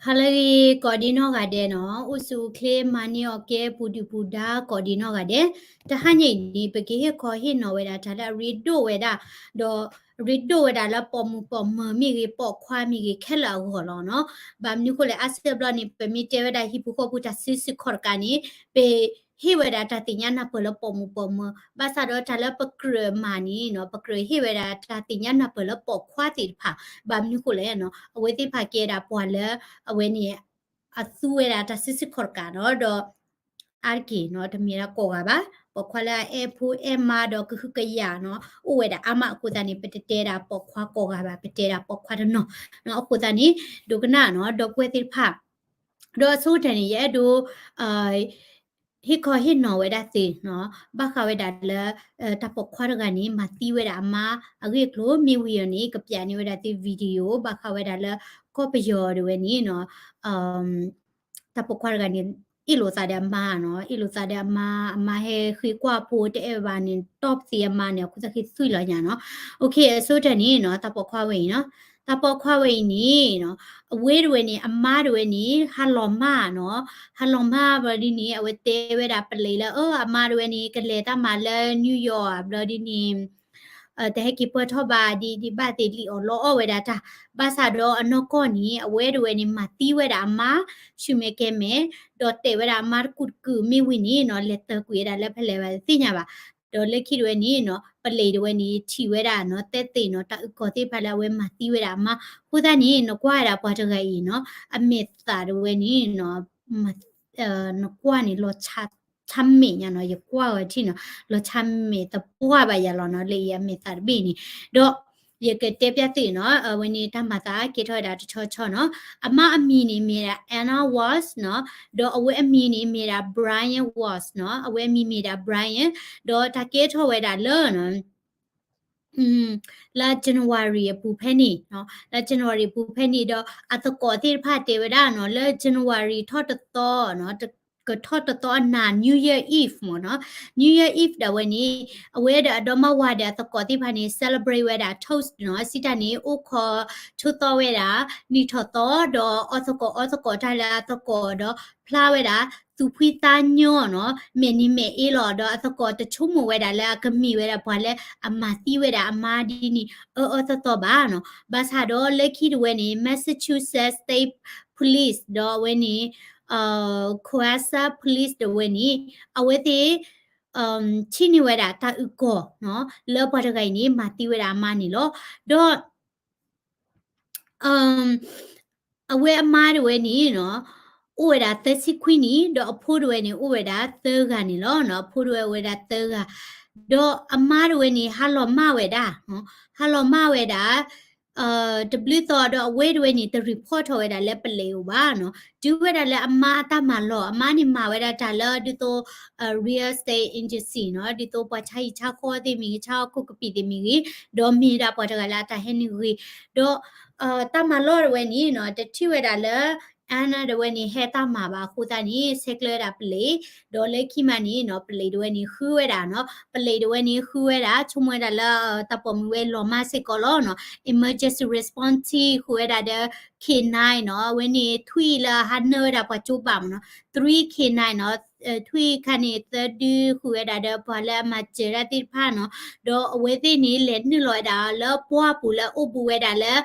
ဟါလၢအဂ့ၤ ကိးဒံနီၢ်ဂၤဒဲးနီၤ, အိၣ်ဆူၣ်အိၣ်ချ့ မၤန့ၢ်အီၣ်ကဲ ပူၤဒုၣ်ပူၤဒါ ကိးဒံနီၢ်ဂၤဒဲး, တဟါညါအံၤန့ၣ် ပကဟ့ၣ်ခီဟ့ၣ်နီၤဝဲဒၣ်တၢ်လၢအရ့ဒိၣ်ဝဲဒၣ်, ဒီးရ့ဒိၣ်ဝဲဒၣ်လၢပိာ်မုၣ်ပိာ်မၢၤမ့ၢ်ဂ့ၤ ပိာ်ခွါမ့ၢ်ဂ့ၤ ခဲလၢာ်အဂီၢ်လီၤနီၤ. ဘၣ်မနုၤဃိလဲၣ် အါစုအါဘျီန့ၣ် ပမ့ၢ်တဲဝဲဒၣ်ဟံၣ်ပူၤဃီပူၤတၢ်စုဆူၣ်ခီၣ်တကးန့ၣ် ပ ဟ့ၣ်ဝဲဒၣ်တၢ်သ့ၣ်ညါနၢ်ပၢၢ်လၢပိာ်မုၣ်ပိာ်မၢၤ, ဘၣ်ဆၣ်ဒီးတၢ်လၢပကြၢးမၤန့ၣ်နီၤ ပကြၢးဟ့ၣ်ဝဲဒၣ်တၢ်သ့ၣ်ညါနၢ်ပၢၢ်လၢပိာ်ခွါသ့ၣ်တဖၣ်, ဘၣ်မနုၤဃိလဲၣ်နီၤ အဝဲသ့ၣ်တဖၣ်ကဲဒၣ်ပှၤလၢ အဝဲန့ၣ် အသူဝဲဒၣ်တၢ်စုဆူၣ်ခီၣ်တကးနီၤ, ဒီး အါတက့ၢ်နီၤ တမ့ၢ်ဒၣ်ကိးဂၤဘၣ်, ပိာ်ခွါလၢအအဲၣ်ဖိအဲၣ်မါဒီးကဟုကယာ်နီၤ အိၣ်ဝဲဒၣ်အါမးအဃိသတးန့ၣ် ပတတဲဒၣ်ပိာ်ခွါကိးဂၤဘၣ်, ပတဲဒၣ်ပိာ်ခွါတနီၤနီၤ, အဃိသတးန့ၣ် ဒိကနၣ်နီၤ ဒီပုၢ်ဝဲၢ်သ့ၣ်တဖၣ် ဒီးအဆိကတၢၢ်န့ၣ် ယအဲၣ်ဒိး ဟ့ၣ်ခီဟ့ၣ်နီၤဝဲဒၣ်သုနီၤ, ဘၣ်ဃးဝဲဒၣ်လၢ တၢ်ပိာ်ခွါတဂၤန့ၣ် မၤသံဝဲဒၣ်အမါအဂ့ၢ်အကျိၤ မ့ၢ်ဝံၤအီၤန့ၣ် ကပျးန့ၢ်ဝဲဒၣ်သု video ဘၣ်ဃးဝဲဒၣ်လၢ ကီၢ်ပယီၤဒၣ်ဝဲန့ၣ်နီၤ တၢ်ပိာ်ခွါတဂၤန့ၣ် အ့ၣ်လိာ်သးဒီးအမါနီၤ, အ့ၣ်လိာ်သးဒီးအမါ, အမါဟဲဃ့ကွၢ်ဖိတအဲၣ်ဘၣ်န့ၣ် တီၢ်ပသံအမါန့ၣ် အခိၣ်သၣ်ဃံသွံၣ်လီၤညါနီၤ. Okay အဆိကတၢၢ်န့ၣ်နီၤ တၢ်ပိာ်ခွါဝဲအံၤနီၤ, တၢ်ပိာ်ခွါဝဲအံၤန့ၣ်နီၤ အဝဲတဝဲန့ၣ် အမါတဝဲန့ၣ် ဟးလီၤမၢ်နီၤ, ဟးလီၤမၢ်ဘျီဒ်န့ၣ် အဝဲတဲဝဲဒၣ်ပလံးလၢ အၢ အမါတဝဲန့ၣ် ကလဲၤတၢ်မၤလၢ New York ဘျီဒ်န့ၣ် တဟဲက့ၤပၢၢ်ထီၣ်ဘၣ်ဒ်ဒ်ဘၣ်သ့ၣ်လံအီၣ်လီအီၣ်ဝဲဒၣ်တၢ်, ဘၣ်ဆၣ်ဒီးအနီၢ်ကီၢ်န့ၣ် အဝဲတဝဲန့ၣ် မၤသံဝဲဒၣ်အမါ ဆူၣ်မဲာ်ကဲမဲာ်, ဒီးတဲာ်ဝဲဒၣ်အမါတကူာ်တကုာ်မ့ၢ်ဝံၤန့ၣ်နီၤ လဲၤတၢၤကွံာ်ဝဲဒၣ်လၢဖဲလဲၣ်ဘၣ်တသ့ၣ်ညါဘၣ်. ဒီးလၢခံတဝဲန့ၣ်နီၤ ပလံးတဝဲန့ၣ် ထံၣ်ဝဲဒၣ်နီၤ သဲသ့ၣ်နီၤ တၢ်အုၣ်ကီၤသ့ၣ်တဖၣ်လၢအဝဲမၤသံဝဲဒၣ်အမါ, အဃိသတးန့ၣ် နကွၢ်ဝဲဒၣ်ပှၤတဂၤအံၤနီၤ အမဲာ်သၣ်တဝဲန့ၣ်နီၤ နကွၢ်န့ၣ် လီၤဆါမဲာ်ညါနီၤ, ယကွၢ်ဝဲထံၣ်နီၤ လီၤဆါမဲာ်သပှၢ်ဘၣ်ယၤလီၤနီၤ လၢအံၤအမဲာ်သၣ်တဘ့ၣ်န့ၣ်, ဒီးယကတဲပျးသုနီၤ အဝဲန့ၣ်တၢ်မၤသးကဲထီၣ်ဝဲဒၣ်တဆီဆီနီၤ, အမါအမံၤန့ၣ်မ့ၢ်ဒၣ် Anna Watts နီၤ, ဒီးအဝဲအမံၤန့ၣ်မ့ၢ်ဒၣ် Brian Watts နီၤ, အဝဲအမံၤမ့ၢ်ဒၣ် Brian, ဒီးတၢ်ကဲထီၣ်ဝဲဒၣ်လၢ လါ January အပူၤဖဲန့ၣ်, လါ January အပူၤဖဲန့ၣ်ဒီး အသကိးသ့ၣ်တဖၣ်တဲဝဲဒၣ်နီၤ လၢ January ထီၣ်တသီနီၤ ကထီၣ်တသီအနၤ New Year Eve မ့ၢ်နီၤ, New Year Eve ဒၣ်ဝဲန့ၣ် အဝဲဒီးအဒီမါဝၤဒီးအသကိးသ့ၣ်တဖၣ်န့ၣ် celebrate ဝဲဒၣ် toast နီၤ, စံးတၢ်န့ၣ် အိၣ်ခိးဆိသီဝဲဒၣ် နံၣ်ထီၣ်သီ ဒီးအီသကိးအီသကိးတၢ်လၢအသကိးဒီးဖျါဝဲဒၣ် သူၣ်ဖှံသးညီနီၤ, မဲာ်နံၤမဲာ်အ့လီၤ, ဒီးအသကိးတဆိကမိၣ်ဝဲဒၣ်လၢအကမ့ၢ်ဝဲဒၣ်ပှၤလၢအမၤသံဝဲဒၣ်အမါဒ်န့ၣ် အၢအၢသီသီဘၣ်နီၤ. ဘၣ်ဆၣ်ဒီးလၢခံတဝဲန့ၣ် Massachusetts State Police ဒီးအဝဲန့ၣ် Coast Guard Police တဝဲန့ၣ် အဝဲသ့ၣ် ထံၣ်န့ၢ်ဝဲဒၣ်တၢ်အုၣ်ကီၤနီၤ လၢပှၤတဂၤအံၤန့ၣ် မၤသံဝဲဒၣ်အမါန့ၣ်လီၤ. ဒီး အဝဲအမါတဝဲန့ၣ်နီၤ အိၣ်ဝဲဒၣ်သၢဆံခွံနံၣ်, ဒီးအဖိတဝဲန့ၣ် အိၣ်ဝဲဒၣ်သၢဂၤန့ၣ်လီၤ. အဖိတဝဲအိၣ်ဝဲဒၣ်သၢဂၤ, ဒီးအမါတဝဲန့ၣ် ဟးလီၤမၢ်ဝဲဒၣ်, ဟးလီၤမၢ်ဝဲဒၣ် တဘျုးသီဒီးအဝဲတဝဲန့ၣ် တ report ထီၣ်ဝဲဒၣ်လၢပလံးအိၣ်ဘၣ်နီၤ. တုၤဝဲဒၣ်လၢအမါအတၢ်မၤလီၢ်, အမါန့ၣ်မၤဝဲဒၣ်တၢ်လၢဒ်သိး real estate agency နီၤ, ဒ်သိးပှၤဆါဟံၣ်ဆါဃီသ့ၣ်မ့ၢ်ဂ့ၤ, ဆါဟီၣ်ခိၣ်ကပံာ်သ့ၣ်မ့ၢ်ဂ့ၤ, ဒီးမ့ၢ်ဒၣ်ပှၤတဂၤလၢအတၢ်ဟဲနုာ်ဂ့ၤ, ဒီး တၢ်မၤလီၢ်တဝဲန့ၣ်နီၤ တထံၣ်ဝဲဒၣ်လၢ Anna တဝဲန့ၣ် ဟဲတၢ်မၤဘၣ်အဃိသတးန့ၣ် ဆဲးကျၢဝဲဒၣ်ပလံး, ဒီးလၢခံမးန့ၣ်နီၤ ပလံးတဝဲန့ၣ် ဃုဝဲဒၣ်နီၤ, ပလံးတဝဲန့ၣ် ဃုဝဲဒၣ် ဆိကမိၣ်ဝဲဒၣ်လၢ တၢ်ပိာ်မုၣ်ဝဲလီၤမၢ်စ့ၢ်ကီးလီၤနီၤ, emergency response team ဃုဝဲဒၣ်ဒီး K nine နီၤ, အဝဲန့ၣ်ထွံၣ်လၢဟးနၢဝဲဒၣ်ပှၤကၠိဘၣ်မ့ၢ်နီၤ, three K nine နီၤ, ထွံၣ်ခါန့ၣ် သၢဒုဃုဝဲဒၣ်ဒီးပှၤလၢအမၤစၢၤတၢ်သ့ၣ်တဖၣ်နီၤ, ဒီးအဝဲသ့ၣ်န့ၣ် လဲၤနုာ်လီၤဝဲဒၣ်လၢပှၢ်ပူၤလၢအအိၣ်ဘူးဝဲဒၣ်လၢ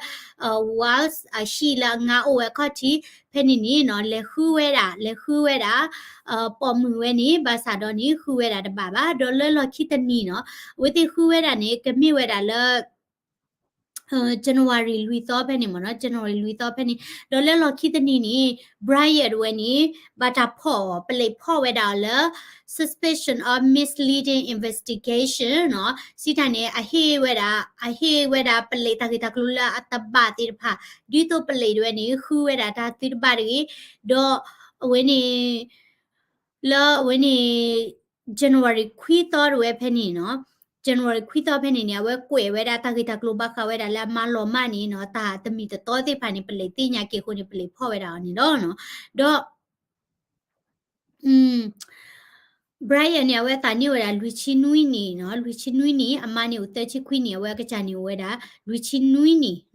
Watts အဟံၣ်လၢအငါအိၣ်ဝဲခီၣ်ထံး ဖဲန့ၣ်န့ၣ်နီၤ လဲၤဃုဝဲဒၣ် လဲၤဃုဝဲဒၣ် ပိာ်မုၣ်ဝဲန့ၣ် ဘၣ်ဆၣ်ဒီးန့ၣ် ဃုဝဲဒၣ်တဘၣ်ဘၣ်, ဒီးလၢလီၢ်ခံတနံၤနီၤ အဝဲသ့ၣ်ဃုဝဲဒၣ်န့ၣ် ကမ့ၢ်ဝဲဒၣ်လၢ January လွံၢ်သီဖဲန့ၣ်မ့ၢ်နီၤ, January လွံၢ်သီဖဲန့ၣ်, ဒီးလၢလီၢ်ခံတနံၤန့ၣ် Brian တဝဲန့ၣ် ဘၣ်တၢ်ဖီၣ်အီၤ ပလံးဖီၣ်ဝဲဒၣ်အီၤလၢ suspicion of misleading investigation နီၤ, စံးတၢ်န့ၣ် အဟ့ၣ်ဝဲဒၣ် အဟ့ၣ်ဝဲဒၣ်ပလံးတၢ်ဂ့ၢ်တၢ်ကျိၤလၢအတဘၣ်သ့ၣ်တဖၣ်, ဒ်သိးပလံးတဝဲန့ၣ် ဃုဝဲဒၣ်တၢ်သုတဘၣ်တဂ့ၤ, ဒီးအဝဲန့ၣ် လၢအဝဲန့ၣ် January ခွံသီတဝဲဖဲန့ၣ်နီၤ, January ခွံသီဖဲန့ၣ်န့ၣ် အဝဲကွဲးဝဲဒၣ်တၢ်ဂ့ၢ်တၢ်ကျိၤဘၣ်ဃးဝဲဒၣ်လၢအမါလီၤမၢ်န့ၣ်နီၤ, တၢ်တမံၤတသီသ့ၣ်တဖၣ်န့ၣ် ပလံးသ့ၣ်ညါက့ၤအဃိန့ၣ် ပလံးဖီၣ်ဝဲဒၣ်အီၤန့ၣ်လီၤနီၤ, ဒီး Brian န့ၣ် အဝဲသးန့ၢ်ဝဲဒၣ်လွံၢ်ဆံနွံနံၣ်နီၤ, လွံၢ်ဆံနွံနံၣ်, အမါန့ၣ်အိၣ်သၢဆံခွံနံၣ်, အဝဲအကစၢ်န့ၣ်အိၣ်ဝဲဒၣ် လွံၢ်ဆံနွံနံၣ်နီၤ,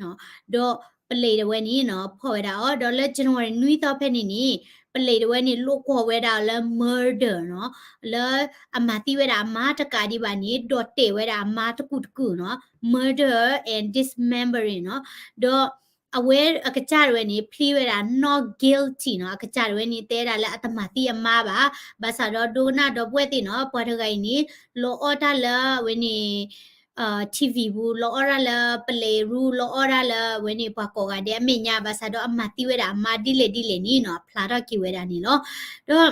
ဒီး ပလံးတဝဲန့ၣ်နီၤ ဖီၣ်ဝဲဒၣ်အီၤ ဒီးလၢ January နွံသီဖဲန့ၣ်န့ၣ် ပလံးတဝဲန့ၣ် လိးကွီၢ်ဝဲဒၣ်လၢ murder နီၤ, လၢအမၤသံဝဲဒၣ်အမါတကးဒံးဘၣ်န့ၣ် ဒီးတဲာ်ဝဲဒၣ်အမါတကူာ်တကူာ်နီၤ, murder and dismembering နီၤ, ဒီး အဝဲအကစၢ်တဝဲန့ၣ် plead ဝဲဒၣ် not guilty နီၤ, အကစၢ်တဝဲန့ၣ် တဲဒၣ်လၢအတမၤသံအမါဘၣ်, ဘၣ်ဆၣ်ဒီးဒိကနၣ်ဒီပုၢ်ဝဲၢ်သ့ၣ်နီၤ, ပှၤတဂၤအံၤန့ၣ် လီၤအီၣ်တၢ်လၢအဝဲန့ၣ် TV ပူၤ လီၤအီၣ်တၢ်လၢပလံးရူ လီၤအီၣ်တၢ်လၢအဝဲန့ၣ် ပှၤကိးဂၤဒဲးအမဲာ်ညါ ဘၣ်ဆၣ်ဒီးအမၤသံဝဲဒၣ်အမါဒ်လဲၣ်ဒ်လဲၣ်န့ၣ်နီၤ အဖျါထီၣ်က့ၤဝဲဒၣ်န့ၣ်လီၤ. ဒီး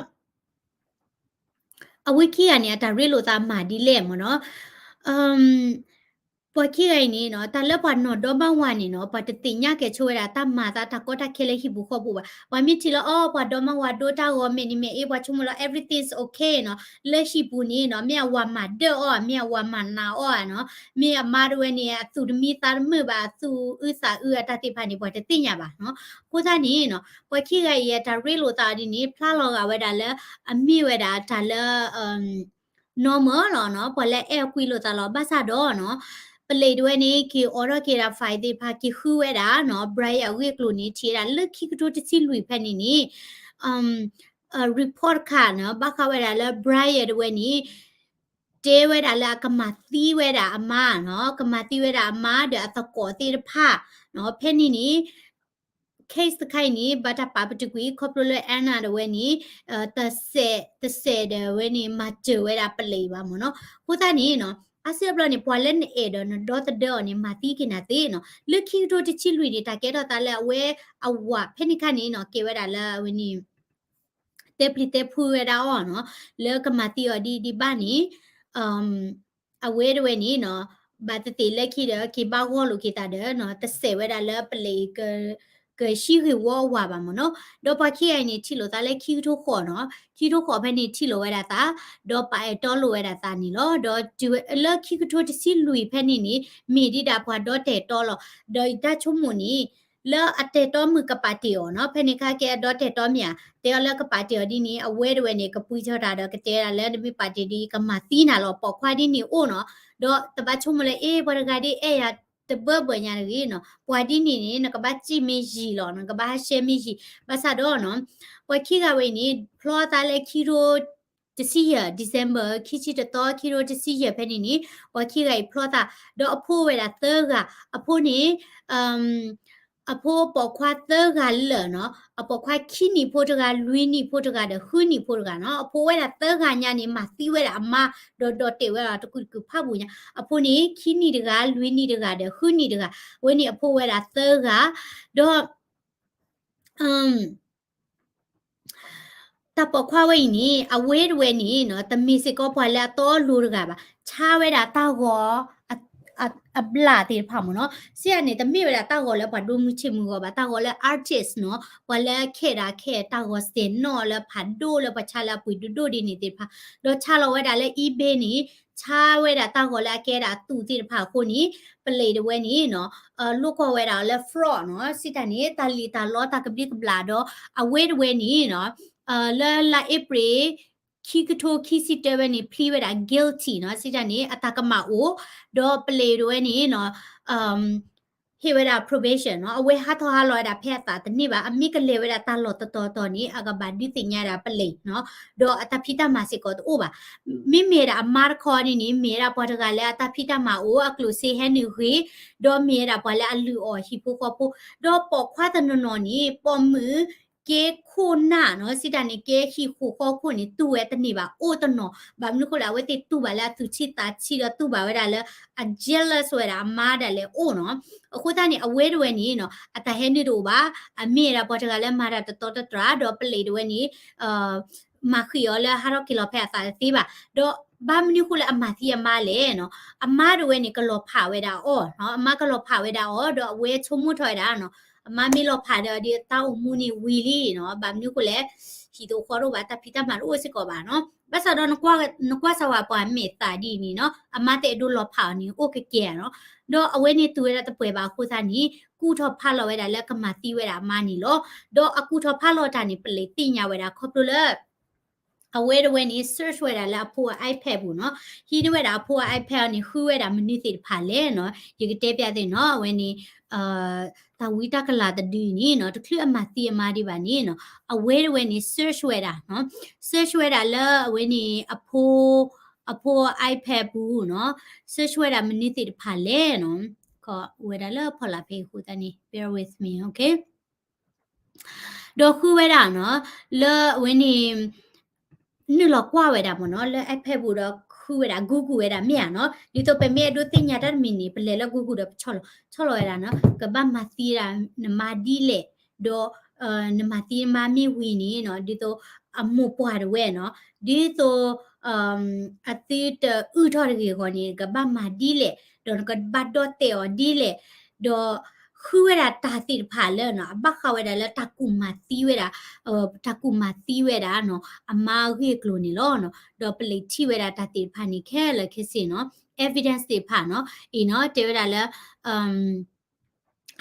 အဝဲခံဂၤန့ၣ် အတၢ်ရ့လိာ်သးမၤဒ်လဲၣ်မ့ၢ်နီၤ, ပှၤခံဂၤအံၤန့ၣ်နီၤ တၢ်လၢပှၤနီၢ်ဒီမါဝၤန့ၣ်နီၤ ပှၤတသ့ၣ်ညါကဲၤဆိဝဲဒၣ် တၢ်မၤသးတၢ်ကီတၢ်ခဲလၢဟံၣ်ပူၤဃီပူၤဘၣ်. ပှၤမ့ၢ်ထံၣ်လၢအီၤ ပှၤဒီမါဝၤဒိတၢ်ဂီၤမဲာ်န့ၣ် မ့ၢ်အ့ ပှၤဆိကမိၣ်လၢ everything is okay နီၤ, လၢဟံၣ်ပူၤန့ၣ်နီၤ မ့ၢ်အဝၤမၤဒၢၣ်အီၤ မ့ၢ်အဝၤမၤနးအီၤဧါနီၤ, မ့ၢ်အမါတဝဲန့ၣ် အသူၣ်တမံသးတမုာ်ဘၣ် အသူၣ်အုးသးအုးအတၢ်သ့ၣ်တဖၣ်န့ၣ် ပှၤတသ့ၣ်ညါဘၣ်နီၤ. အဃိသတးန့ၣ်နီၤ ပှၤခံဂၤအံၤအတၢ်ရ့လိာ်သးအီၤဒ်န့ၣ် ဖျါလီၤဂာ်ဝဲဒၣ်လၢ အမ့ၢ်ဝဲဒၣ်တၢ်လၢ normal လီၤနီၤ, ပှၤလၢအဲၣ်အကွံလိာ်သးလီၤ. ဘၣ်ဆၣ်ဒီးနီၤ ပလံးတဝဲန့ၣ် က့ၤအိးထီၣ်က့ၤဒၣ် file သ့ၣ်တဖၣ် က့ၤဃုဝဲဒၣ်နီၤ Brian အဂ့ၢ်အကျိၤန့ၣ် ထံၣ်ဝဲဒၣ်လၢခံကထိတဆံလွံၢ်ဖဲန့ၣ်န့ၣ် report တခါနီၤ ဘၣ်ဃးဝဲဒၣ်လၢ Brian တဝဲန့ၣ် တဲဝဲဒၣ်လၢအကမၤသံဝဲဒၣ်အမါနီၤ, ကမၤသံဝဲဒၣ်အမါဒီးအသကိးသ့ၣ်တဖၣ်နီၤ, ဖဲန့ၣ်န့ၣ် case တခါအံၤန့ၣ် ဘၣ်တၢ်ပာ်ပတုာ်ကွံာ် ခီဖျိလၢ Anna တဝဲန့ၣ် တစဲး တစဲးဒီးဝဲန့ၣ် မၤစၢၤဝဲဒၣ်ပလံးဘၣ်မ့ၢ်နီၤ. အဃိသတးန့ၣ်နီၤ အါစုအါဘျီန့ၣ် ပှၤလၢနအဲၣ်ဒီးနဒီသဒၢအီၤန့ၣ် မၤသံက့ၤနၤသ့နီၤ. လၢခံကထိတဆံလွံၢ်န့ၣ် တၢ်ကဲထီၣ်သးလၢအဝဲအဝၤဖဲန့ၣ်ခါန့ၣ်နီၤ ကဲဝဲဒၣ်လၢအဝဲန့ၣ် တဲပျံၤတဲဖုးဝဲဒၣ်အီၤနီၤ, လၢကမၤသံအီၤဒ်ဒ်ဘၣ်န့ၣ် အဝဲတဝဲန့ၣ်နီၤ ဘၣ်သ့ၣ်သ့ၣ်လၢခံဒီး က့ၤဘၣ်ဂီၢ်လိာ်က့ၤသးဒီးနီၤ တစဲးဝဲဒၣ်လၢပလံး ကဟံးဂ့ၢ်ဝီအဝၤဘၣ်မ့ၢ်နီၤ. ဒီးပှၤခံဂၤအံၤန့ၣ် ထံၣ်လိာ်သးလၢခံကထိဃိးနီၤ, ခံကထိဃိးဖဲန့ၣ်ထံၣ်လိာ်ဝဲဒၣ်သး, ဒီးပာ်အဲၣ်တီလိာ်ဝဲဒၣ်သးန့ၣ်လီၤ. ဒီးတုၤလၢခံကထိတဆံလွံၢ်ဖဲန့ၣ်န့ၣ် မ့ၢ်ဒ်ဒၣ်ပှၤဒီတဲာ်တီလီၤ. ဒီးယတၢ်ဆိကမိၣ်န့ၣ် လၢအတဲာ်တီမုၢ်ကပာ်တ့ၢ်အီၤနီၤ, ဖဲန့ၣ်ခါကဲအဒီတဲာ်တီမ့ၢ်ဧါ, တဲအီၤလၢကပာ်တ့ၢ်အီၤဒ်န့ၣ် အဝဲတဝဲန့ၣ် ကပှံၤထီၣ်တၢ်ဒီးကတဲဒၣ်လၢနမ့ၢ်ပာ်တ့ၢ်ဒ်အံၤ ကမၤသံနၤလီၤ, ပိာ်ခွါဒ်န့ၣ်အိၣ်နီၤ. ဒီးတဘၣ်ဆိကမိၣ်လၢ အ့ ပှၤတဂၤဒ်အဲၣ်ယၤတဘၢဘၢညါတဂ့ၤနီၤ, ပှၤဒ်န့ၣ်န့ၣ် နကဘၣ်စံၣ်မ့ၢ်ယံာ်လီၤ, နကဘၣ်ဟးရှဲမ့ၢ်ယံာ်, ဘၣ်ဆၣ်ဒီးနီၤ ပှၤခံဂၤဝဲအံၤန့ၣ် ဖျီသးလၢခံကထိတဆံယဲၢ် December ခံဆံတသီခံကထိတဆံယဲၢ်ဖဲန့ၣ်န့ၣ် ပှၤခံဂၤအံၤဖျီသး, ဒီးအဖိဝဲဒၣ်သၢဂၤ, အဖိန့ၣ် အဖိပိာ်ခွါသၢဂၤလၢာ်နီၤ, အပိာ်ခွါခံနံၣ်ဖိတဂၤ, လွံၢ်နံၣ်ဖိတဂၤဒီး ဃုနံၣ်ဖိတဂၤနီၤ. အဖိဝဲဒၣ်သၢဂၤညါန့ၣ် မၤသံဝဲဒၣ်အမါ, ဒီးဒီးတဲာ်ဝဲဒၣ်တကူာ်တကူာ်ဖးပူၤညါ, အဖိန့ၣ် ခံနံၣ်တဂၤ, လွံၢ်နံၣ်တဂၤဒီး ဃုနံၣ်တဂၤ, အဝဲန့ၣ်အဖိဝဲဒၣ်သၢဂၤ, ဒီး တၢ်ပိာ်ခွါဝဲအံၤန့ၣ် အဝဲတဝဲန့ၣ်နီၤ တမ့ၢ်စ့ၢ်ကီးပှၤလၢအတီအလိၤတဂၤဘၣ်, ဆါဝဲဒၣ်တၢ်ဂီၤ အ အ အဘျၣ်သ့ၣ်တဖၣ်မ့ၢ်နီၤ. စံးန့ၣ် တမ့ၢ်ဝဲဒၣ်တၢ်ဂီၤလၢပှၤဒိမုၢ်ဆ့ၣ်မုၢ်ဂီၤဘၣ်, တၢ်ဂီၤလၢ artist နီၤ, ပှၤလၢခဲဒၣ်ခဲတၢ်ဂီၤစဲးနီၣ်လၢဖးဒိၣ်လၢပှၤဆါလၢအပှ့ၤဒိၣ်ဒိၣ်ဒ်န့ၣ်သ့ၣ်တဖၣ်, ဒီးဆါလီၤဝဲဒၣ်လၢ eBay န့ၣ် ဆါဝဲဒၣ်တၢ်ဂီၤလၢအကဲဒၣ်အသူးသ့ၣ်တဖၣ်အဃိန့ၣ် ပလံးတဝဲန့ၣ်နီၤ လိၣ်ကီၢ်ဝဲဒၣ်အီၤလၢ fraud နီၤ. စံးတၢ်န့ၣ် တၢ်လံၣ်တၢ်လီတၢ်ကဘျံးကဘျၣ်ဒီး အဝဲတဝဲန့ၣ်နီၤ လၢလါအ့ဖြ့ၣ် ခံကထိခံဆံတၢဝဲန့ၣ် plead ဝဲဒၣ် guilty နီၤ. စံးတၢ်န့ၣ် အတၢ်ကမၣ်အိၣ်, ဒီးပလံးတဝဲန့ၣ်နီၤ ဟ့ၣ်ဝဲဒၣ် probation နီၤ. အဝဲဟးထီၣ်ဟးလီၤဝဲဒၣ်ဖဲအသးတန့ၢ်ဘၣ်, အမ့ၢ်ကလဲၤဝဲဒၣ်တၢ်လီၢ်တတီၤတီၤန့ၣ် အကဘၣ်ဒုးသ့ၣ်ညါဒၣ်ပလံးနီၤ, ဒီးအတၢ်ဖံးတၢ်မၤစ့ၢ်ကီးတအိၣ်ဘၣ်. မ့မ့ၢ်ဒၣ်အမါတခီန့ၣ်န့ၣ် မ့ၢ်ဒၣ်ပှၤတဂၤလၢအတၢ်ဖံးတၢ်မၤအိၣ် အကျိၣ်စ့ဟဲနုာ်ဂ့ၤ, ဒီးမ့ၢ်ဝဲဒၣ်ပှၤလၢအလုၢ်အီၣ်ဟံၣ်ဖိဃီဖိ, ဒီးပိာ်ခွါတနီၤနီၤန့ၣ် ပိာ်မုၣ်ကဲခိၣ်နၢ်နီၤ. စံးတၢ်န့ၣ် ကဲဟံၣ်ဃိးဃီခိၣ်န့ၣ် တူၢ်ဝဲတန့ၢ်ဘၣ် အိၣ်တနီၤ, ဘၣ်မနုၤဃိလဲၣ် အဝဲသ့ၣ်တူၢ်ဘၣ်လၢအသူၣ်ဆံးသးဆံးဒီးတူၢ်ဘၣ်ဝဲဒၣ်လၢ အ jealous ဝဲဒၣ်အမါဒၣ်လဲာ်အိၣ်နီၤ. အဃိသတးန့ၣ် အဝဲတဝဲန့ၣ်နီၤ အတၢ်ဟဲနုာ်တအိၣ်ဘၣ်, အမ့ၢ်ဝဲဒၣ်ပှၤတဂၤလၢမၤတၢ်တတီတတြၢ် ဒီးပလံးတဝဲန့ၣ် မၤဃံးအီၤလၢဟးထီၣ်က့ၤလီၤဖဲအသးတသ့ဘၣ်. ဒီးဘၣ်မနုၤဃိလၢအမၤသံအမါလဲၣ်နီၤ, အမါတဝဲန့ၣ် ကလီၤဖးဝဲဒၣ်အီၤနီၤ, အမါကလီၤဖးဝဲဒၣ်အီၤ ဒီးအဝဲဆိကမိၣ်ထီၣ်ဝဲဒၣ်နီၤ, အမါမ့ၢ်လီၤဖးဒီး ဒ်တၢ်အိၣ်မူန့ၣ်ဝံၤလံနီၤ, ဘၣ်မနုၤဃိလဲၣ် ဟံၣ်တအိၣ်ဃီတအိၣ်ဘၣ် တၢ်ဖံးတၢ်မၤတအိၣ်စ့ၢ်ကီးဘၣ်နီၤ. ဘၣ်ဆၣ်ဒီး နကွၢ်စၢၤဝဲပှၤမဲာ်သးဒ်န့ၣ်နီၤ, အမါတအဲၣ်ဒိးလီၤဖးအီၤန့ၣ် အိၣ်ကကဲနီၤ. ဒီးအဝဲန့ၣ်တူၢ်ဝဲဒၣ်တပှဲၤဘၣ်အဃိသတးန့ၣ် ကူၣ်ထီၣ်ဖးလီၤဝဲဒၣ်လၢကမၤသံဝဲဒၣ်အမါန့ၣ်လီၤ. ဒီးအကူၣ်ထီၣ်ဖးလီၤတၢ်န့ၣ် ပလံးသ့ၣ်ညါဝဲဒၣ်ခီဖျိလၢ အ အဝဲတဝဲန့ၣ် search ဝဲဒၣ်လၢအဖိအ iPad ပူၤနီၤ, ဟံးန့ၢ်ဝဲဒၣ်အဖိအ iPad အီၤန့ၣ် ဃုဝဲဒၣ်မနုၤသ့ၣ်တဖၣ်လဲၣ်နီၤ, ယကတဲပျးသ့ၣ်နီၤ, အဝဲန့ၣ် တၢ်ဝံတၢ်ကလၤတဒုအံၤန့ၣ်နီၤ, တချုးအမၤသံအမါဒံးဘၣ်န့ၣ်နီၤ, အဝဲတဝဲန့ၣ် search ဝဲဒၣ်နီၤ, search ဝဲဒၣ်လၢအဝဲန့ၣ် အဖိ အဖိ iPad ပူၤနီၤ, search ဝဲဒၣ်မနုၤသ့ၣ်တဖၣ်လဲၣ်နီၤ, အိၣ်ဝဲဒၣ်လၢဖီလာ်ဖဲအံၤအဃိသတးန့ၣ် bear with me, okay. ဒီးဃုဝဲဒၣ်နီၤ, လၢအဝဲန့ၣ် နုာ်လီၤကွၢ်ဝဲဒၣ်မ့ၢ်နီၤ, လၢ iPad ပူၤဒီးဃုဝဲဒၣ် Google ဝဲဒၣ်မ့ၢ်ဧါနီၤ, ဒ်သိးပမ့ၢ်အဲၣ်ဒိးသ့ၣ်ညါတၢ်တမံၤန့ၣ် ပလဲၤလၢ Google ဒီးပဆီၣ်လီၤ, ဆီၣ်လီၤဝဲဒၣ်နီၤ, ကဘၣ်မၤသံဒၣ်နမါဒ်လဲၣ်, ဒီး နမၤသံနမါမ့ၢ်ဝံၤန့ၣ်နီၤ, ဒ်သိးအမိၢ်ပှၢ်တဝဲနီၤ, ဒ်သိး အသုတအုၣ်ထီၣ်တဂ့ၤအဂီၢ်န့ၣ် နကဘၣ်မၤဒ်လဲၣ်, ဒီးနကဘၣ်ဒီၣ်တဲာ်အီၤဒ်လဲၣ်, ဒီးဃုဝဲဒၣ်တၢ်သ့ၣ်တဖၣ်လၢနီၤ, အဘၣ်ဃးဝဲဒၣ်လၢတၢ်ကူၣ်မၤသံဝဲဒၣ်, တၢ်ကူၣ်မၤသံဝဲဒၣ်နီၤ, အမါအဂ့ၢ်အကျိၤန့ၣ်လီၤနီၤ, ဒီးပလံာ်ထံၣ်ဝဲဒၣ်တၢ်သ့ၣ်တဖၣ်န့ၣ် ခဲလၢာ်ခဲဆ့နီၤ, evidence သ့ၣ်တဖၣ်နီၤ, အံၤနီၤ တဲဝဲဒၣ်လၢ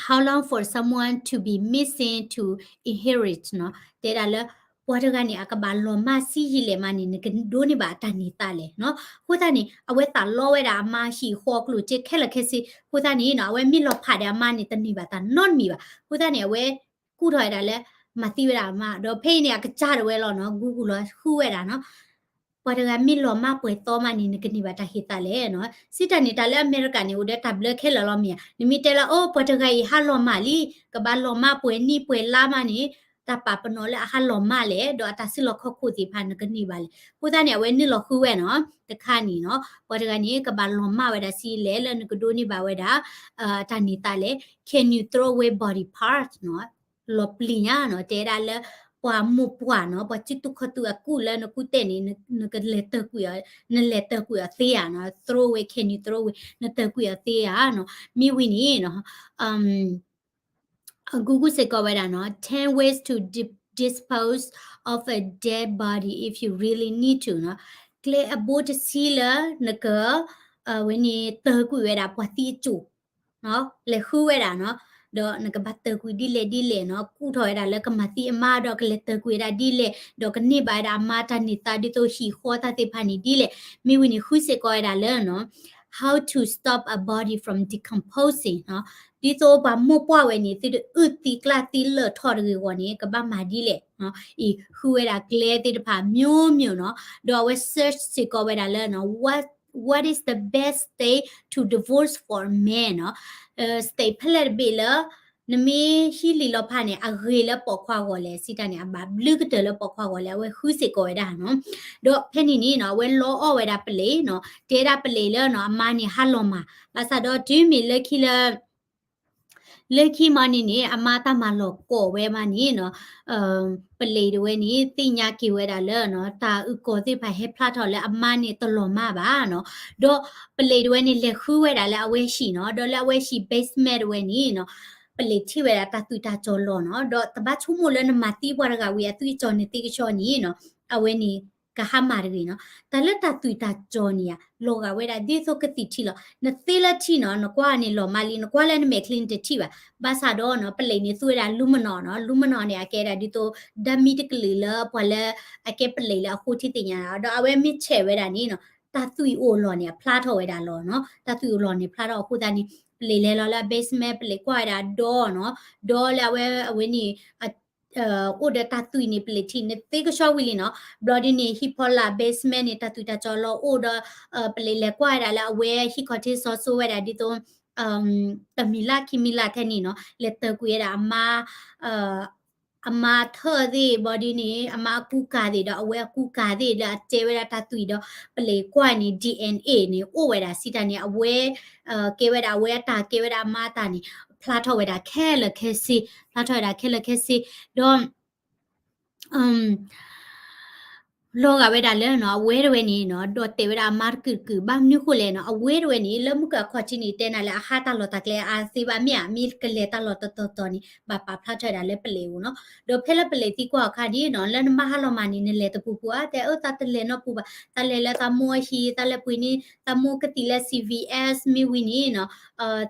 how long for someone to be missing to inherit နီၤ, တဲဒၣ်လၢ ပှၤတဂၤန့ၣ် အကဘၣ်လီၤမၢ်ဆံးယံာ်လဲၣ်မးန့ၣ် နကဒိးန့ၢ်ဘၣ်အတၢ်န့ၢ်သါလဲၣ်နီၤ, အဃိသတးန့ၣ် အဝဲသးလီဝဲဒၣ်အမါဟံၣ်ဃီကျိၣ်စ့ခဲလၢာ်ခဲဆ့, အဃိသတးန့ၣ်နီၤ အဝဲမ့ၢ်လီၤဖးဒီးအမါန့ၣ် တန့ၢ်ဘၣ်တၢ်နီတမံၤဘၣ်, အဃိသတးန့ၣ် အဝဲကူၣ်ထီၣ်ဝဲဒၣ်လၢ မၤသံဝဲဒၣ်အမါ, ဒီးဖဲအံၤန့ၣ် အကစၢ်ဒၣ်ဝဲလီၤနီၤ, Google လီၤဃုဝဲဒၣ်နီၤ ပှၤတဂၤမ့ၢ်လီၤမၢ်ပှဲၤသီမးန့ၣ် နကန့ၢ်ဘၣ်တၢ်ဟ့ၣ်သါလဲၣ်နီၤ, စံးတၢ်န့ၣ် တၢ်လၢအမဲရကၤန့ၣ် အိၣ်ဒီးတၢ်ဘျၢခဲလၢာ်လီၤမ့ၢ်ဧါ, နမ့ၢ်တဲလၢ အိ ပှၤတဂၤအံၤဟးလီၤမၢ်လံ, ကဘၣ်လီၤမၢ်ပှဲၤနံၣ်ပှဲၤလါမးန့ၣ် တၢ်ပာ်ပနီၣ်လၢအဟးလီၤမၢ်လဲၣ်, ဒီးအတၢ်စုလီၢ်ခီၣ်ခိၣ်သ့ၣ်တဖၣ်နကန့ၢ်ဘၣ်လဲၣ်, အဃိသတးန့ၣ် အဝဲနုာ်လီၤဃုဝဲနီၤ, တခါန့ၣ်နီၤ ပှၤတဂၤန့ၣ် ကဘၣ်လီၤမၢ်ဝဲဒၣ်ဆံးလဲၣ်လၢနကဒိးန့ၢ်ဘၣ်ဝဲဒၣ် တၢ်န့ၢ်သါလဲၣ်, can you throw away body part နီၤ လီၤပျံၤညါနီၤ, တဲဒၣ်လၢ ပှၤမိၢ်ပှၢ်နီၤပှၤစုတူာ်ခီၣ်တူာ်အကူၣ်လၢနကူၣ်တဲာ်န့ၣ် နကလဲၤတၢၢ်ကွံာ်အီၤ, နလဲၤတၢၢ်ကွံာ်အီၤသ့ဧါနီၤ, throw away, can you throw away နတၢၢ်ကွံာ်အီၤသ့ဧါနီၤ, မ့ၢ်ဝံၤန့ၣ်နီၤ Google စ့ၢ်ကီးဝဲဒၣ်နီၤ ten ways to di- dispose of a dead body if you really need to နီၤ, ကျဲအဘိတဆံလၢနက အဝဲန့ၣ်တၢၢ်ကွံာ်ဝဲဒၣ်ပှၤသံအစိၣ် လဲၤဃုဝဲဒၣ်နီၤ, ဒီးနကဘၣ်တၢၢ်ကွံာ်ဒ်လဲၣ်ဒ်လဲၣ်နီၤ, ကူၣ်ထီၣ်ဝဲဒၣ်လၢကမၤသံအမါဒီးကလဲၤတၢၢ်ကွံာ်ဝဲဒၣ်ဒ်လဲၣ်, ဒီးကန့ၢ်ဘၣ်ဝဲဒၣ်အမါတၢ်န့ၢ်သါဒ်သိးဟံၣ်ဃီတၢ်သ့ၣ်တဖၣ်န့ၣ်ဒ်လဲၣ်, မ့ၢ်ဝံၤန့ၣ်ဃုစ့ၢ်ကီးဝဲဒၣ်လၢနီၤ how to stop a body from decomposing နီၤ, ဒ်သိးပှၤမိၢ်ပှၢ်ဝဲန့ၣ် သုတအုၣ်သံကျၢ်သံလၢာ်ထီၣ်တဂ့ၤအဂီၢ်န့ၣ် ကဘၣ်မၤဒ်လဲၣ်, အံၤဃုဝဲဒၣ်ကျဲသ့ၣ်တဖၣ် မျိုးမျိုး နီၤ, ဒီးအဝဲ search စ့ၢ်ကီးဝဲဒၣ်လၢနီၤ what what is the best state to divorce for a man နီၤ, state ဖဲလဲၣ်တဘ့ၣ်လၢ နမ့ၢ်ဟံးလံာ်လီၤဖးန့ၣ် အဂ့ၤလၢပိာ်ခွါဂီၢ်လဲၣ်, စံးတၢ်န့ၣ် အဘၣ်ဘျုးကတၢၢ်လၢပိာ်ခွါဂီၢ်လဲၣ်, အဝဲဃုစ့ၢ်ကီးဝဲဒၣ်နီၤ, ဒီးဖဲန့ၣ်န့ၣ်နီၤ အဝဲလီအီၣ်ဝဲဒၣ်ပလံာ်နီၤ, တဲဒၣ်ပလံာ်လၢနီၤ အမါန့ၣ်ဟးလီၤမၢ်, ဘၣ်ဆၣ်ဒီးတုၤမ့ၢ်လၢခံလၢ လၢခံမးန့ၣ်န့ၣ် အမါတၢ်မၤလီၤကိးဝဲမးန့ၣ်နီၤ, ပလံာ်တဝဲန့ၣ် သ့ၣ်ညါက့ၤဝဲဒၣ်လၢနီၤ တၢ်အုၣ်ကီၤသ့ၣ်တဖၣ်ဟဲဖျါထီၣ်လၢအမါန့ၣ်တလီၤမၢ်ဘၣ်နီၤ, ဒီးပလံာ်တဝဲန့ၣ် လဲၤဃုဝဲဒၣ်လၢအဝဲဟံၣ်နီၤ, ဒီးလၢအဝဲဟံၣ် basement တဝဲန့ၣ်နီၤ ပလံာ်ထံၣ်ဝဲဒၣ်တၢ်သွံၣ်တၢ်စီၤလီၢ်နီၤ, ဒီးတဘၣ်ဆိကမိၣ်လၢနမၤသံပှၤတဂၤဝံၤအသွံၣ်အစီၤန့ၣ်သ့ကဆှီန့ၣ်နီၤ, အဝဲန့ၣ် ကဟါမၢ်တဂ့ၤနီၤ, တၢ်လၢတၢ်သွံၣ်တၢ်စီၤန့ၣ်ဧါ လီၤဂာ်ဝဲဒၣ်ဒ်သိးကသံၣ်ထံလီၤ, နသ့လၢထံနီၤ နကွၢ်န့ၣ်လီၤမၢ်လံ, နကွၢ်လၢနမဲာ်ချံနတထံၣ်ဘၣ်, ဘၣ်ဆၣ်ဒီးနီၤ ပလံာ်န့ၣ်သူဝဲဒၣ် luminol နီၤ, luminol န့ၣ် အကဲဒၣ်ဒ်သိး ဓာတ်မီးတကလုာ်လၢပှၤလၢ အကဲပလံာ်လၢအဃိထံသ့ၣ်ညါနီၤ, ဒီးအဝဲမ့ၢ်ဆဲးဝဲဒၣ်န့ၣ်နီၤ တၢ်သွံၣ်အိၣ်လီၤန့ၣ် အဖျါထီၣ်ဝဲဒၣ်လီၤနီၤ, တၢ်သွံၣ်အိၣ်လီၤန့ၣ် ဖျါထီၣ်အဃိသတးန့ၣ် ပလံာ်လဲၤလီၤလၢ basement ပလံာ်ကွၢ်ဝဲဒၣ်ဒီနီၤ, ဒီလၢအဝဲအဝဲန့ၣ် အိၣ်ဒီးတၢ်သွံၣ်န့ၣ် ပလံာ်ထံၣ်န့ၣ်သ့ကဆှီဝံၤလံနီၤ, ဘျီဒ်န့ၣ် ဟံၣ်ဖီလာ် basement န့ၣ် တၢ်သွံၣ်တၢ်စီၤလီၤအိၣ်ဒီး ပလံာ်လဲၤကွၢ်ဝဲဒၣ်လၢအဝဲဟံၣ်ခီၣ်ထံးစီၤစိဝဲဒၣ်ဒ်သိး တမံၤလၢခံမံၤလၢထဲန့ၣ်နီၤ လဲၤတၢၢ်ကွံာ်ဝဲဒၣ်အမါ အမါထၢၣ်သ့ၣ် ဘျီဒ်န့ၣ် အမါအကူကၤသ့ၣ်ဒီး အဝဲအကူကၤသ့ၣ်လၢအတဲဝဲဒၣ်တၢ်သွံၣ်ဒီး ပလံာ်ကွၢ်န့ၣ် DNA န့ၣ် အိၣ်ဝဲဒၣ်စံးတၢ်န့ၣ် အဝဲ ကဲဝဲဒၣ်အဝဲအတၢ် ကဲဝဲဒၣ်အမါအတၢ်န့ၣ် ဖျါထီၣ်ဝဲဒၣ်ခဲလၢာ်ခဲဆ့, ဖျါထီၣ်ဝဲဒၣ်ခဲလၢာ်ခဲဆ့, ဒီး လီၤဂာ်ဝဲဒၣ်လၢနီၤ အဝဲတဝဲန့ၣ်နီၤ ဒီးတဲဝဲဒၣ်အမါတကုာ်တကုာ် ဘၣ်မနုၤဃိလဲၣ်နီၤ အဝဲတဝဲန့ၣ် လၢမုၢ်ကၢအခီၣ်ထံးန့ၣ် တဲနၤလၢအဟးတၢ်လီၢ်တၢ်ကျဲအါသ့ဘၣ်မ့ၢ်ဧါ မ့ၢ်ကလဲၤတၢ်လီၢ်တတီၤတီၤန့ၣ် ဘၣ်ပာ်ဖျါထီၣ်ဝဲဒၣ်လၢပလံာ်အိၣ်နီၤ ဒီးဖဲလၢပလံာ်သံကွၢ်အခါန့ၣ်နီၤ လၢနမါဟးလီၤမၢ်န့ၣ် နလဲၤတပူၤပူၤဧါ တဲအၢ သးတလဲၤနီတပူၤဘၣ် သးလဲၤလၢသးမိၢ်အဟံၣ် သးလဲၤပှ့ၤန့ၢ် သးမိၢ်ကသံၣ်လၢ C V S မ့ၢ်ဝံၤန့ၣ်နီၤ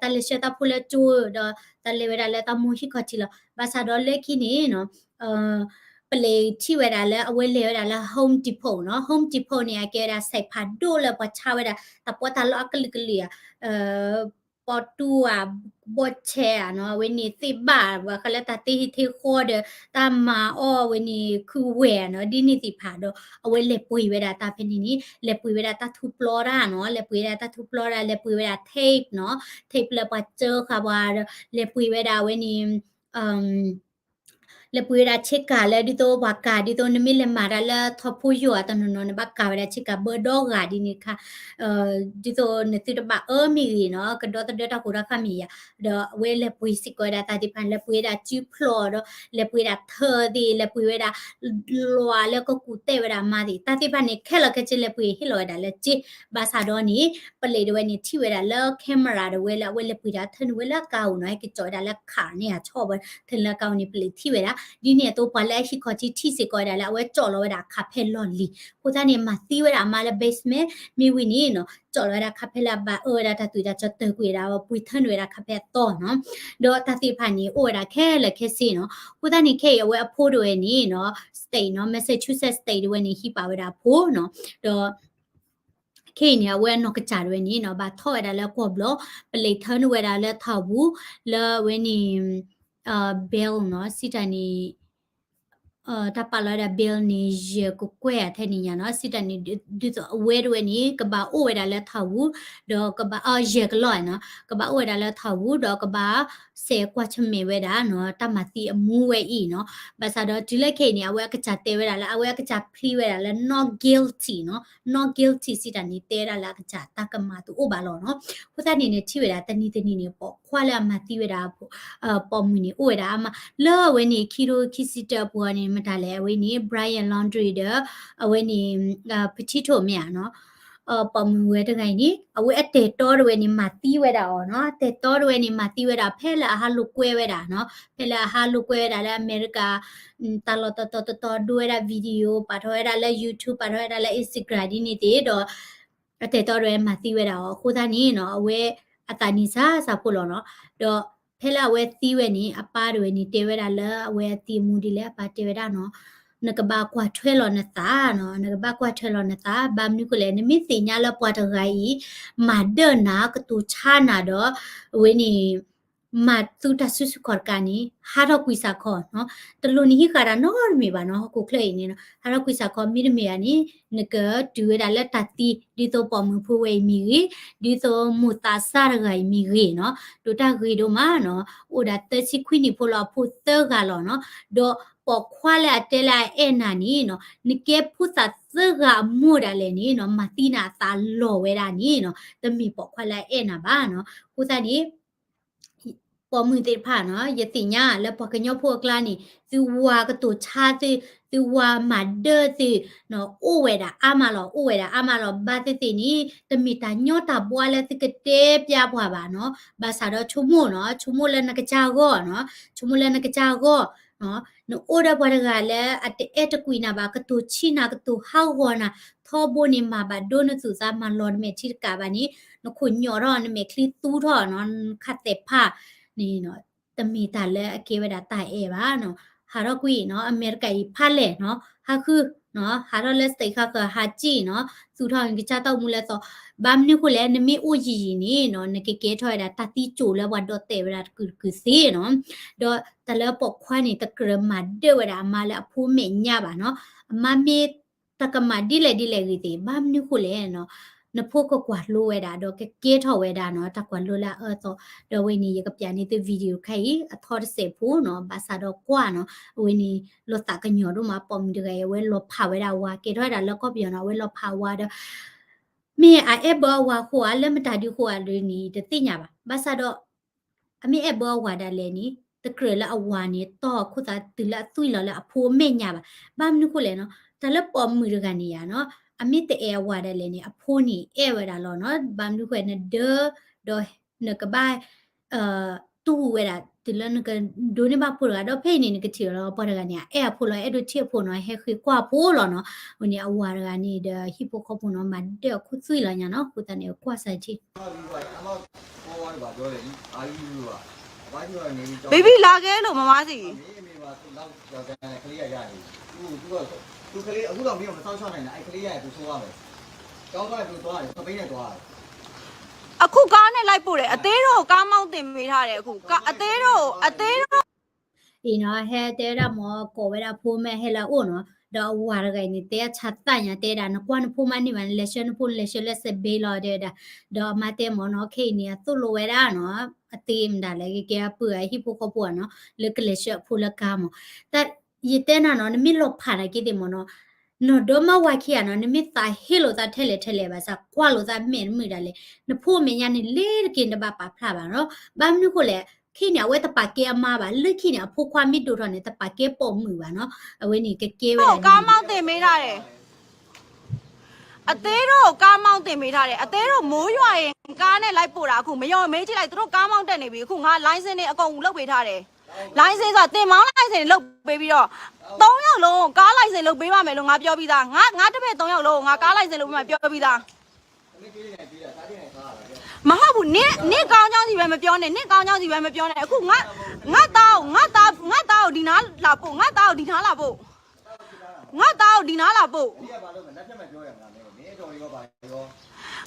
သးလဲၤဆှၢသးဖိလၢကၠိဒီး သးလဲၤဝဲဒၣ်လၢသးမိၢ်ဟံၣ်ခီၣ်ထံးလီၤ ဘၣ်ဆၣ်ဒီးလၢခံန့ၣ်နီၤ ပလံးထံၣ်ဝဲဒၣ်လၢအဝဲလဲၤဝဲဒၣ်လၢ Home Depot နီၤ. Home Depot န့ၣ် အကဲဝဲဒၣ် စဲးဖးဒိၣ်လၢပှၤဆါဝဲဒၣ် တၢ်ပီးတၢ်လီအကလုာ်ကလုာ်ဧါ, ပီတူၢ်ဧါ, ဘီၣ်ဆဲးဧါနီၤ, အဝဲန့ၣ်သ့ၣ်ဘၣ် ဘၣ်ဃးလၢတၢ်တ့ဟံၣ်တ့ဃီဒီး တၢ်မၤအီၣ်ဝဲန့ၣ် ခုဝဲၢ်နီၤ, ဒ်န့ၣ်သ့ၣ်တဖၣ်ဒီး အဝဲလဲၤပှ့ၤဝဲဒၣ်တၢ်ဖဲန့ၣ်န့ၣ် လဲၤပှ့ၤဝဲဒၣ်တၢ်ထူပျီတၢ်နီၤ, လဲၤပှ့ၤဝဲဒၣ်တၢ်ထူပျီတၢ်, လဲၤပှ့ၤဝဲဒၣ် tape နီၤ, tape လၢပှၤစၢဃာ်ပှၤဒီး လဲၤပှ့ၤဝဲဒၣ်အဝဲန့ၣ် လဲၤပှ့ၤဝဲဒၣ်ဆ့ကၤလၢ ဒ်သိးပှၤကၤ ဒ်သိးနမ့ၢ်လဲၤမၤတၢ်လၢထီၣ်ဖိယိာ်အတနီၤနီၤ နဘၣ်ကၤဝဲဒၣ်ဆ့ကၤဘၢဒီဂၤဒ်န့ၣ်တခါ, ဒ်သိးနသုတဘၣ်အၢမ့ၢ်ဂ့ၤနီၤ, ကဒီသဒၢတၢ်ဃိတၢ်ဃၣ်မ့ၢ်ယၤ, ဒီးအဝဲလဲၤပှ့ၤစ့ၢ်ကီးဝဲဒၣ်တၢ်သ့ၣ်တဖၣ်န့ၣ် လဲၤပှ့ၤဝဲဒၣ်စုဖျီၣ်ဒီး လဲၤပှ့ၤဝဲဒၣ်ထၢသ့ၣ်, လဲၤပှ့ၤဝဲဒၣ် လီၤလၢကကူးတဲာ်ဝဲဒၣ်မါသ့ၣ်, တၢ်သ့ၣ်တဖၣ်န့ၣ် ခဲလၢာ်ခဲဆ့ လဲၤပှ့ၤဟ့ၣ်လီၤဝဲဒၣ်လၢစ့, ဘၣ်ဆၣ်ဒီးန့ၣ် ပလံးဒၣ်ဝဲန့ၣ် ထံၣ်ဝဲဒၣ်လၢ camera ဒၣ်ဝဲလၢအဝဲလဲၤပှ့ၤတၢ်ထၢနုာ်ဝဲလၢအကါအိၣ်နီၤ, ဟဲက့ၤကၠီးဝဲဒၣ်လၢ car န့ၣ် အဆီၣ်ဝဲ ထၢနုာ်လၢအကါအိၣ်န့ၣ် ပလံးထံၣ်ဝဲဒၣ်, ဒ်န့ၣ်အသိးပှၤလၢအဟံးခီၣ်ထံးထံၣ်စ့ၢ်ကီးဝဲဒၣ်လၢအဝဲကၠီၣ်လီၤဝဲဒၣ် carpet လီၢ်လံၤ, အဃိသတးန့ၣ် မၤသံဝဲဒၣ်အမါလၢ basement မ့ၢ်ဝံၤန့ၣ်နီၤ, ကၠီၣ်လီၤဝဲဒၣ် carpet လၢအဘၣ်အၢဝဲဒၣ်တၢ်သူၣ်တၢ်ကၠီတၢၢ်ကွံာ်ဝဲဒၣ် ပှ့ၤထၢနုာ်ဝဲဒၣ် carpet အသီနီၤ, ဒီးတၢ်သ့ၣ်တဖၣ်န့ၣ် အိၣ်ဝဲဒၣ်ခဲလၢာ်ခဲဆ့နီၤ, အဃိသတးန့ၣ် ခဲအံၤအဝဲအဖိဒၣ်ဝဲန့ၣ်နီၤ state နီၤ Massachusetts state ဒၣ်ဝဲန့ၣ် ဟံးပာ်ဝဲဒၣ်အဖိနီၤ, ဒီး ခဲအံၤန့ၣ် အဝဲအနီၢ်ကစၢ်ဒၣ်ဝဲန့ၣ်နီၤ ဘၣ်ထီၣ်ဝဲဒၣ်လၢကွီၢ်ဘျီ, ပလံးထၢနုာ်ဝဲဒၣ်လၢထီၣ်ပူၤ, လၢအဝဲန့ၣ် bail နီၤ စံးတၢ်န့ၣ် တၢ်ပာ်လီၤဝဲဒၣ် bail န့ၣ် ယဲၢ်ကကွဲၢ်ဧါထဲန့ၣ်ညါနီၤ, စံးတၢ်န့ၣ် ဒ်သိးအဝဲဒၣ်ဝဲန့ၣ် ကဘၣ်အိၣ်ဝဲဒၣ်လၢထီၣ်ပူၤ, ဒီးကဘၣ် ယဲၢ်ကလီၢ်နီၤ, ကဘၣ်အိၣ်ဝဲဒၣ်လၢထီၣ်ပူၤ ဒီးကဘၣ် စဲးကွၢ်ဆၢၣ်မဲာ်ဝဲဒၣ်နီၤ တၢ်မၤသံအမူဝဲအံၤနီၤ, ဘၣ်ဆၣ်ဒီးတုၤလၢခဲအံၤန့ၣ် အဝဲအကစၢ်တဲဝဲဒၣ်လၢ အဝဲအကစၢ် plead ဝဲဒၣ်လၢ not guilty နီၤ, not guilty စံးတၢ်န့ၣ် တဲဝဲဒၣ်လၢအကစၢ်တၢ်ကမၤတအိၣ်ဘၣ်လီၤနီၤ, အဃိသတးန့ၣ်န့ၣ် ထံၣ်ဝဲဒၣ်တနံၤတနံၤန့ၣ် ပိာ်ခွါလၢအမၤသံဝဲဒၣ် ပိာ်မုၣ်န့ၣ် အိၣ်ဝဲဒၣ်အါမး, လၢအဝဲန့ၣ် ခံထိခံဆံတၢအပူၤန့ၣ် မတၤလဲၣ် အဝဲန့ၣ် Brian Laundrie ဒီး အဝဲန့ၣ် Petito မ့ၢ်ဧါနီၤ ပိာ်မုၣ်ဝဲတဂၤအံၤန့ၣ် အဝဲအတဲာ်တီဒၣ်ဝဲန့ၣ် မၤသံဝဲဒၣ်အီၤနီၤ, အတဲာ်တီဒၣ်ဝဲန့ၣ် မၤသံဝဲဒၣ် ဖဲလၢအဟးလိာ်ကွဲဝဲဒၣ်နီၤ, ဖဲလၢအဟးလိာ်ကွဲဝဲဒၣ်လၢအမဲရကၤ တၢ်လီၢ်တတီၤတတီၤ ဒိဝဲဒၣ် video ပာ်ထီၣ်ဝဲဒၣ်လၢ YouTube ပာ်ထီၣ်ဝဲဒၣ်လၢ Instagram ဒ်န့ၣ်သ့ၣ်ဒီး အတဲာ်တီဒၣ်ဝဲမၤသံဝဲဒၣ်အီၤ အဃိသတးန့ၣ်နီၤ အဝဲအသးနံၣ်ဆါဆါဖိလီၤနီၤ, ဒီးဖဲလၢအဝဲသံဝဲန့ၣ် အပၢ်ဒၣ်ဝဲန့ၣ် တဲဝဲဒၣ်လၢအဝဲအသံအမူဒ်လဲၣ် အပၢ်တဲဝဲဒၣ်နီၤ နကဘၣ်ကွၢ်ထွဲလီၤနသးနီၤ, နကဘၣ်ကွၢ်ထွဲလီၤနသး, ဘၣ်မနုၤဃိလဲၣ် နမ့ၢ်သ့ၣ်ညါလၢပှၤတဂၤအံၤ မၤဒၢၣ်နၤ ကတိၤဆါနၤဒီး အဝဲန့ၣ် မၤသုတၢ်စုဆူၣ်ခီၣ်တကးန့ၣ် ဟးထီၣ်ကွံာ်စးခီနီၤ, တလိၣ်နဟံးဃာ်တၢ်နီတမံၤဘၣ်နီၤ, ဟီၣ်ခိၣ်ချၢအံၤန့ၣ်နီၤ ဟးထီၣ်ကွံာ်စးခီ မ့တမ့ၢ်ဘၣ်န့ၣ် နကတုၤဝဲဒၣ်လၢတၢ်သံ ဒ်သိးပိာ်မုၣ်ဖိဝဲအံၤမ့ၢ်ဂ့ၤ, ဒ်သိးမိၢ်သးစၢ်တဂၤအံၤမ့ၢ်ဂ့ၤနီၤ, ဒိးတၢ်ဂ့ၤဒိၣ်မးနီၤ, အိၣ်ဒၣ်သၢဆံခွံနံၣ်ဖိလီၤ အဖိသၢဂၤလီၤနီၤ, ဒီးပိာ်ခွါလၢအတဲလၢအအဲၣ်နၤန့ၣ်နီၤ, နကဲဖိသၣ်သၢဂၤအမိၢ်ဒၣ်လဲာ်န့ၣ်နီၤ, မၤသံနၤအသးလီၤဝဲဒၣ်န့ၣ်နီၤ, တမ့ၢ်ပိာ်ခွါလၢအအဲၣ်နၤဘၣ်နီၤ, အဃိသတးန့ၣ် ပိာ်မုၣ်သ့ၣ်တဖၣ်နီၤ, ယသ့ၣ်ညါလၢပှၤကညီဖိအကျါန့ၣ် သုဝၤကတိၤဆါသု, သုဝၤမၤဒၢၣ်သုနီၤ, အိၣ်ဝဲဒၣ်အါမးလီၤ, အိၣ်ဝဲဒၣ်အါမးလီၤ, ဘၣ်သ့ၣ်သ့ၣ်န့ၣ် တမ့ၢ်တၢ်ညီတၢ်ဘှါလၢသုကတဲပျါပှၤဘၣ်နီၤ, ဘၣ်ဆၣ်ဒီးဆိကမိၣ်နီၤ, ဆိကမိၣ်လၢနကစၢ်အဂီၢ်နီၤ, ဆိကမိၣ်လၢနကစၢ်အဂီၢ်နီၤ, နအိၣ်ဒီးပှၤတဂၤလၢအတအဲၣ်တကွံနၤဘၣ်, ကတိၤဆံးနၤ, ကတိၤဟးဂီၤနၤ, ထီဘိန့ၣ် မၤဘၣ်ဒိနသူၣ်သး မၤလီၤနမဲာ်ထံတကးဘၣ်န့ၣ် နခိၣ်ညိးထီၣ်, နမဲာ်ချံသူထီၣ်နီၤ, နခါသဲးဖးန့ၣ်နီၤ, တမ့ၢ်တၢ်လၢအကဲဝဲဒၣ်တၢ်အဲၣ်ဘၣ်နီၤ, ဟးထီၣ်ကွံာ်နီၤ, အမဲရကၤအံၤဖးလဲၢ်နီၤ, ဟးဃုနီၤ, ဟးထီၣ်လၢ state ခါဃၢၤ ဟးကံၣ်နီၤ, သူၣ်ထီၣ်နကစၢ်တၢ်အိၣ်မူလၢအသီ, ဘၣ်မနုၤဃိလဲၣ်, နမ့ၢ်အိၣ်ယံာ်ယံာ်န့ၣ်နီၤ, နကကဲထီၣ်ဝဲဒၣ်တၢ်သံကၠိၣ်လၢပှၤဒီးတဲာ်ဝဲဒၣ်တကုာ်တကုာ်သ့နီၤ, ဒီးတၢ်လၢပိာ်ခွါန့ၣ် တကြၢးမၤဒၢၣ်ဝဲဒၣ်အမါလၢအဖိမဲာ်ညါဘၣ်နီၤ, အမါမ့ၢ် တၢ်ကမၣ်ဒ်လဲၣ်ဒ်လဲၣ်ဂ့ၤသ့ၣ်, ဘၣ်မနုၤဃိလဲၣ်နီၤ, နဖိကကွၢ်လိဝဲဒၣ် ဒီးကကဲထီၣ်ဝဲဒၣ်နီၤ, တၢ်ကွၢ်လိလၢအအၢအသီ, ဒီးဝဲန့ၣ် ယကပျးန့ၢ်သု video တခါအံၤ အထီတစဲးဖိနီၤ, ဘၣ်ဆၣ်ဒီးကွၢ်နီၤ, အဝဲန့ၣ် လီၤသးကညီၤဒိၣ်မး, ပိာ်မုၣ်တဂၤအံၤ အဝဲလီၤဖးဝဲဒၣ်အဝၤ, ကဲထီၣ်ဝဲဒၣ်လၢကီၢ်ပယီၤနီၤ, အဝဲလီၤဖးအဝၤဒီး မ့ၢ်အအဲၣ်ဘၢအဝၤဃိဧါ, လၢမတၤဒုးဃိဧါဒ်န့ၣ် တသ့ၣ်ညါဘၣ်, ဘၣ်ဆၣ်ဒီး အမ့ၢ်အဲၣ်ဘၢအဝၤဒၣ်လဲာ်န့ၣ် တကြၢးလၢအဝၤန့ၣ် တီၢ်အခိၣ်သးတုၤလၢအသွံၣ်လီၤလၢအဖိအမဲာ်ညါဘၣ်, ဘၣ်မနုၤဃိလဲၣ်နီၤ, တၢ်လၢပိာ်မုၣ်တဂၤန့ၣ်ယါနီၤ, အမ့ၢ်တအဲၣ်အဝၤဒၣ်လဲာ်န့ၣ် အဖိန့ၣ်အဲၣ်ဝဲဒၣ်လီၤနီၤ, ဘၣ်မနုၤဃိ နဒၢ ဒီးနကဘၣ် တူၢ်ဝဲဒၣ် တုၤလၢနကဒိးန့ၢ်ဘၣ်ဖိတဂၤ, ဒီးဖဲအံၤန့ၣ် နကထံၣ်လီၤ ပှၤတဂၤန့ၣ် အအဲၣ်အဖိလီၤ, အဲၣ်ဒိးထံၣ်အဖိနီၤ, ဟဲဃ့ကွၢ်ဖိလီၤနီၤ, ဝဲန့ၣ်အဝၤတဂၤန့ၣ်ဒီး ဟံၣ်ဖိဃီဖိနီၤ, မၤဒၢၣ်အခိၣ်သွံၣ်လီၤညါနီၤ, အဃိသတးန့ၣ် ကွၢ်စၢၤထံ Baby လာခဲ့လို့ မမဆီ ကလေးကရရတယ်။ သူ့ သူ့ သူ့ကလေး အခုတော့မင်းကိုမစောင့်ရှောက်နိုင်တာ။ အဲ့ကလေးရရင်ပိုဆိုးသွားမယ်။ ကျောင်းသွားရင်ဘယ်လိုသွားလဲ။ စပိန်နဲ့သွားတယ်။ အခုကားနဲ့လိုက်ပို့တယ်။ အသေးတို့ကိုကားမောင်းသင်ပေးထားတယ်။ အခုက-, အသေးတို့ကို အသေးတို့ အံၤနီၤ ဟဲတဲဝဲဒၣ်မ့ၢ် ကိးဝဲဒၣ်ဖိမ့ၢ်ဟဲလၢအအိၣ်နီၤ, ဒီးအဝၤတဂၤအံၤန့ၣ် တဲဆါသၣ်ညါ တဲဒၣ် နကွၢ်နဖိမးန့ၢ်ဘၣ် နလဲၤဆှၢနဖိ နလဲၤဆှၢလၢစဘ့လီၤ တဲဝဲဒၣ်. ဒီးအမါတဲမ့ၢ်နီၤ ခဲအံၤန့ၣ် အသိၣ်လိဝဲဒၣ်နီၤ အသ့မတၤလဲၣ် ကကဲအပုၢ်အဟံၣ်ဖိဃီဖိနီၤ လၢကလဲၤဆှၢအဖိလၢကါမ့ၢ် တၢ် ယတဲနၤနီၤ နမ့ၢ်လီၤဖးနာ်က့သ့ၣ်မ့ၢ်နီၤ နီၢ်ဒီမါဝၤခံဂၤနီၤ နမ့ၢ်သးဟ့လိာ်သးထဲလဲၣ်ထဲလဲၣ်ဘၣ်ဆၣ် ကွၢ်လိာ်သးမဲာ်တမုာ်ဒၣ်လဲာ် နဖိမဲာ်ညါန့ၣ် လ့ၤတက့ၤနတဘၣ်ပာ်ဖျါဘၣ်နီၤ. ဘၣ်မနုၤဃိလဲၣ် ခဲန့ၣ် အဝဲတပာ်ကဲအမါဘၣ် လၢခံန့ၣ် အဖိခွါမ့ၢ်ဒိၣ်ထီၣ်န့ၣ် တပာ်ကဲပိာ်မုၣ်ဘၣ်နီၤ အဝဲန့ၣ်ကကဲဝဲဒၣ် ကားမောင်းသင်ပေးထားတယ်။ အသေးတို့ကားမောင်းသင်ပေးထားတယ်။ အသေးတို့မိုးရွာရင်ကားနဲ့လိုက်ပို့တာ။ အခုမယုံမေးကြည့်လိုက် သူတို့ကားမောင်းတက်နေပြီ။ အခုငါ license တွေအကုန်လုပ်ပေးထားတယ်။ license ဆိုတာ သင်မောင်း license လုပ်ပေးပြီးတော့ သုံးယောက်လုံးကား license လုပ်ပေးပါမယ်လို့ငါပြောပြီးသား။ ငါ ငါတပည့်သုံးယောက်လုံးငါကား license လုပ်ပေးမှာပြောပြီးသား။ မဟုတ်ဘူး။ နင့် နင့်ကောင်းကြောင်းစီပဲမပြောနဲ့။ နင့်ကောင်းကြောင်းစီပဲမပြောနဲ့။ အခုငါ ငါသားကို ငါသား ငါသားကိုဒီနားလာပို့။ ငါသားကိုဒီနားလာပို့။ ငါသားကိုဒီနားလာပို့။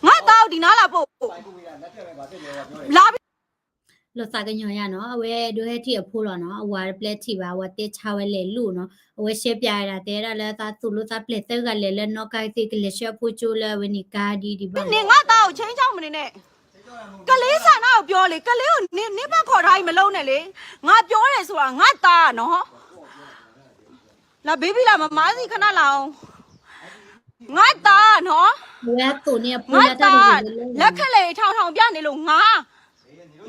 ငါသားကိုဒီနားလာပို့။ လာပြီ လိာ်သးကညီၤယါနီၤ အဝဲဒိဟဲထံၣ်အဖိလီၤနီၤ အဝၤတပျဲထံၣ်ဘၣ် အဝၤတဲဆါဝဲလဲၤလိၣ်နီၤ အဝဲရှဲပၠးဝဲဒၣ် တဲဒၣ်လၢသးသူၣ်လိသးပျဲၢ်သၢဂၤလဲၤလၢနီၣ်ကါသ့ၣ် ကလဲၤဆှၢအဖိကၠိလၢအဝဲန့ၣ်ကါဒ်ဒံးဘၣ် နင်ငါသားကိုခြိမ်းခြောက်မနေနဲ့. ကလေးဆန္ဒကိုပြောလေ ကလေးကိုနင် နင်ဘက်ခေါ်ထားကြီးမလုပ်နဲ့လေ. ငါပြောတယ်ဆိုတာ ငါသားနော်. လာ baby လာ မမဆီခဏလာအောင်. ငါသားနော်. ငါသား လက်ခက်လက်ထောင်ထောင်ပြနေလို့ ငါ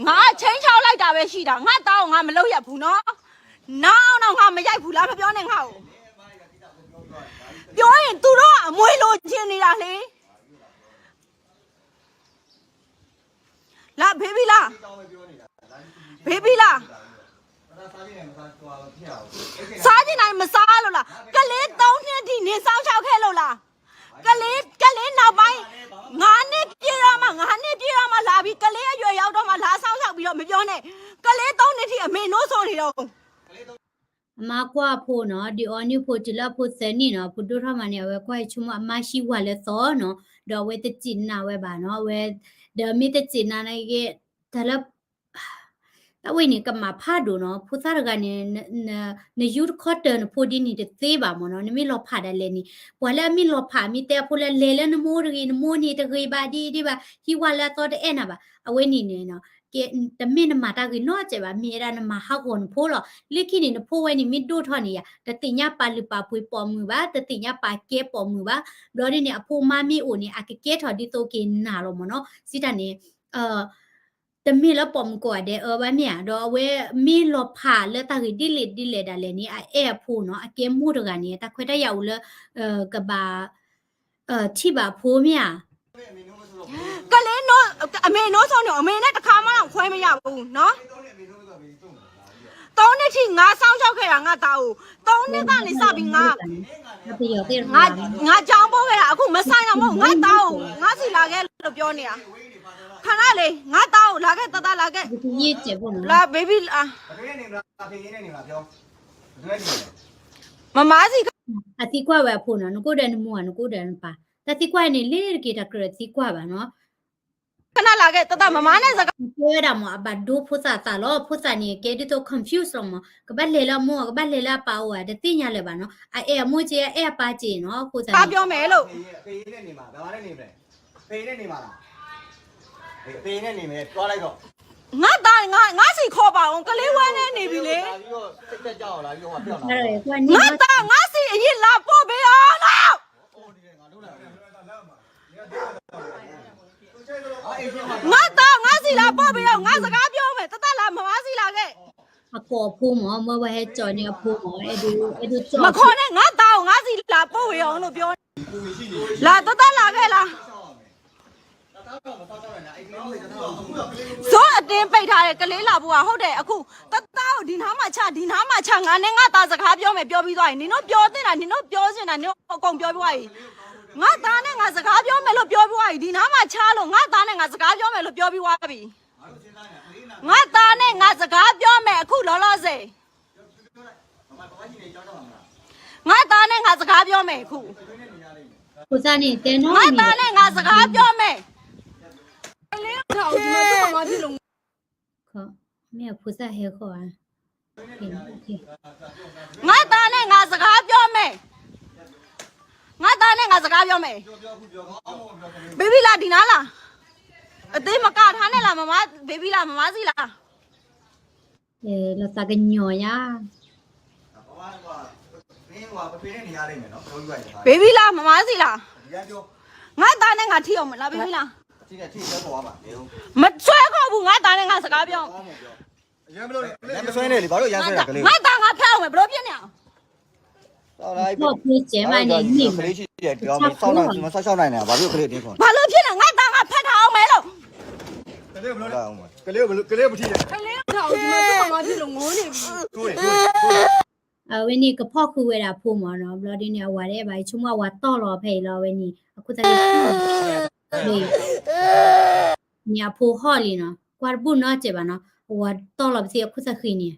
ငါခြိမ်းခြောက်လိုက်တာပဲရှိတာ. ငါသားကိုငါမလုပ်ရဘူးနော်. နားအောင်တော့ငါမရိုက်ဘူးလား မပြောနဲ့ငါ့ကို. ပြောရင်သူတို့ကအမွေလိုချင်နေတာလေ. လာ baby လာ baby လာ. စားချင်တိုင်းမစားလို့လား. ကလေးသုံးနှစ်ထိနေစောင့်ရှောက်ခဲ့လို့လား. ကလေး ကလေးနောက်ပိုင်းငါးနှစ်ပြည့်တော့မှ ငါးနှစ်ပြည့်တော့မှလာပြီး ကလေးအရွယ်ရောက်တော့မှလာစောင့်ရှောက်ပြီးတော့မပြောနဲ့. ကလေးသုံးနှစ်ထိအမေနိုးဆိုနေတော့ အမါကွၢ်အဖိနီၤ ဒုးအီနုၢ်ဖိတုၤလၢအဖိသၢနံၣ်နီၤ အဖိဒိၣ်ထီၣ်မးန့ၣ် အဝဲကွၢ်ဆိကမိၣ်အမါဟံးဝၤလၢသီနီၤ ဒီးအဝဲတစံးနာ်ဝဲဘၣ်နီၤ အဝဲ ဒီးမ့ၢ်တစံးနာ်န့ၣ်က့ တၢ်လၢ တၢ်ဝဲန့ၣ် ကမၤဖးဒိၣ်နီၤ ဖိသၣ်တဂၤန့ၣ် န နယူတခီတၢၤနဖိဒ်န့ၣ်တသ့ဘၣ်မ့ၢ်နီၤ နမ့ၢ်လီၤဖးဒၣ်လဲာ်န့ၣ် ပှၤလၢအမ့ၢ်လီၤဖးမ့ၢ်တဲအဖိလၢလဲၤလၢနမိၢ်တဂ့ၤ နမိၢ်န့ၣ်တဂ့ၤဘၣ်ဒ်ဒ်ဘၣ် ဟံးဝၤလၢအသီတအဲၣ်နၤဘၣ် အဝဲန့ၣ်န့ၣ်နီၤ ကဲ တမ့ၢ်နမၤတၢ်ဂ့ၤနီတစဲးဘၣ် မ့ၢ်ဝဲဒၣ်နမၤဟးဂီၤနဖိလီၤ. လၢခံန့ၣ် နဖိဝဲန့ၣ်မ့ၢ်ဒိၣ်ထီၣ်န့ၣ်ယါ တသ့ၣ်ညါပာ်လုၢ်ပာ်ပှ့ၤပိာ်မုၣ်ဘၣ် တသ့ၣ်ညါပာ်ကဲပိာ်မုၣ်ဘၣ် ဘျီဒ်န့ၣ် အဖိမါမ့ၢ်အိၣ်န့ၣ် အကကဲထီၣ်ဒ်သိးက့ၤနၤလီၤမ့ၢ်နီၤ စံးတၢ်န့ၣ် တမ့ၢ်လၢပိာ်မုၣ်ကိးဂၤဒဲးအၢဘၣ်မ့ၢ်ဧါ ဒီးအဝဲမ့ၢ်လီၤဖးလၢတၢ်ဂ့ၢ်ဒ်လဲၣ်ဒ်လဲၣ်ဒၣ်လဲာ်န့ၣ် အအဲၣ်အဖိနီၤ အကဲမိၢ်တဂၤန့ၣ် တၢ်ခွဲးတၢ်ယာ်အိၣ်လၢ ကဘၣ် ထံၣ်ဘၣ်အဖိမ့ၢ်ဧါ. ကလေး အမေ အမေ အမေ နဲ့ တစ်ခါမှ ခွဲမရဘူးနော်. သုံးနှစ်ထိ ငါ စောင့်ရှောက်ခဲ့တာ ငါ သားကို. သုံးနှစ်ကနေ စပြီး ငါ ငါ ကျောင်းပို့ခဲ့တာ အခု မဆိုင်တာ မဟုတ် ငါ သားကို ငါ ဆီ လာခဲ့လို့ ပြောနေတာ. ခဏလေး ငါ သားကို လာခဲ့ သား သား လာခဲ့ လာ baby လာ မမဆီ အသံကွၢ်ဝဲအဖိနီၤ နကအိၣ်ဒီးနမိၢ်ဧါ နကအိၣ်ဒီးနပၢ် တၢ်သံကွၢ်န့ၣ် လ့ၤတက့ၤတၢ်ကြၢးသံကွၢ်ဘၣ်နီၤ ခဏလာခဲ့ တၢ်တၢ်မမါန့ၣ်စကား တဲဝဲဒၣ်မ့ၢ် အဘၣ်ဒိဖိသၣ်သးလီၤ ဖိသၣ်န့ၣ် ကဲဒ်သိး confuse လီၤမ့ၢ် ကဘၣ်လဲၤလၢအမိၢ် ကဘၣ်လဲၤလၢအပၢ်အိၣ်ဧါ တသ့ၣ်ညါလၢၤဘၣ်နီၤ အအဲၣ်အမိၢ်က့ အအဲၣ်အပၢ်က့နီၤ ဖိသၣ်န့ၣ် ပြောမယ်လို့ ငါသား ငါ ငါဆီခေါ်ပါအောင် ကလေးဝဲနဲ့နေပြီလေ ငါသား ငါဆီအရင်လာပို့ပေးအောင်လို့ ငါသား ငါဆီလာပို့ပေးအောင် ငါစကားပြောမယ် တသက်လာ မမဆီလာခဲ့ အကိးအဖိမ့ၢ် မ့ၢ်ဝဲဟဲကၠီန့ၢ်အဖိမ့ၢ် အဲၣ်ဒိး အဲၣ်ဒိးကၠီ မခေါ်နဲ့ ငါသားကို ငါဆီလာပို့ပေးအောင်လို့ပြော လာ တသက်လာခဲ့လား ဇိုအတင်းပိတ်ထားတယ် ကလေးလာဖို့က ဟုတ်တယ် အခု တသားကို ဒီနားမှာချ ဒီနားမှာချ ငါနဲ့ငါသားစကားပြောမယ် ပြောပြီးသွားရင် နင်တို့ပြောသင့်တာ နင်တို့ပြောချင်တာ နင်တို့အကုန်ပြောပြီးသွားပြီ ငါသားနဲ့ငါစကားပြောမယ်လို့ ပြောပြီးသွားပြီ ဒီနားမှာချလို့ ငါသားနဲ့ငါစကားပြောမယ်လို့ ပြောပြီးသွားပြီ ငါသားနဲ့ငါစကားပြောမယ် အခုလောလောဆယ် ငါသား ငါ့သားနဲ့ ငါစကားပြောမယ်အခု. ဖိသၣ်န့ၣ်တဲနီၤ ငါ့သားနဲ့ ငါစကားပြောမယ်. မ့ၢ်အဖိသၣ်ဟဲဃီဧါ. ငါ့သားနဲ့ ငါစကားပြောမယ်. ငါ့သားနဲ့ ငါစကားပြောမယ်. ဘဲဘံလး ဒီနားလီၤ. အသ့မကါထါန့ၣ်လီၤ မမါ ဘဲဘံလး မမါစံးလီၤ. လီၤသးကညီၤယါ. ဘဲဘံလး မမါစံးလီၤ. ငါ့သားနဲ့ ငါထံၣ်အီၤမ့ၢ်လီၤ ဘဲဘံလး. မဆွဲခီပူၤ ငါ့သားနဲ့ ငါစကားပြော. ငါ့သား ငါဖဲအီၤမ့ၢ် ဘယ်လိုဖြစ်နေအောင်. ကလ့ ဘာဖြစ်လဲ ငါ့သား ငါဖဲထားအောင်မယ်လို့. ကလ့ ကလ့ ကလ့ အဝဲန့ၣ် ကဖီၣ်ဃုာ်ဝဲဒၣ်အဖိမ့ၢ်နီၤ, ဘျီဒ်န့ၣ် အဝၤဒဲးဘၣ် ဆိကမိၣ်အဝၤတီၢ်လီၤဖဲအံၤလီၤ, အဝဲန့ၣ် အခိၣ်သၣ် န့ၣ်အဖိဟီၣ်လံနီၤ, ကွၢ်တဘူၣ်နီတစဲးဘၣ်နီၤ, အဝၤတီၢ်လီၤပသံးအခိၣ်သၣ်ဃံန့ၣ်.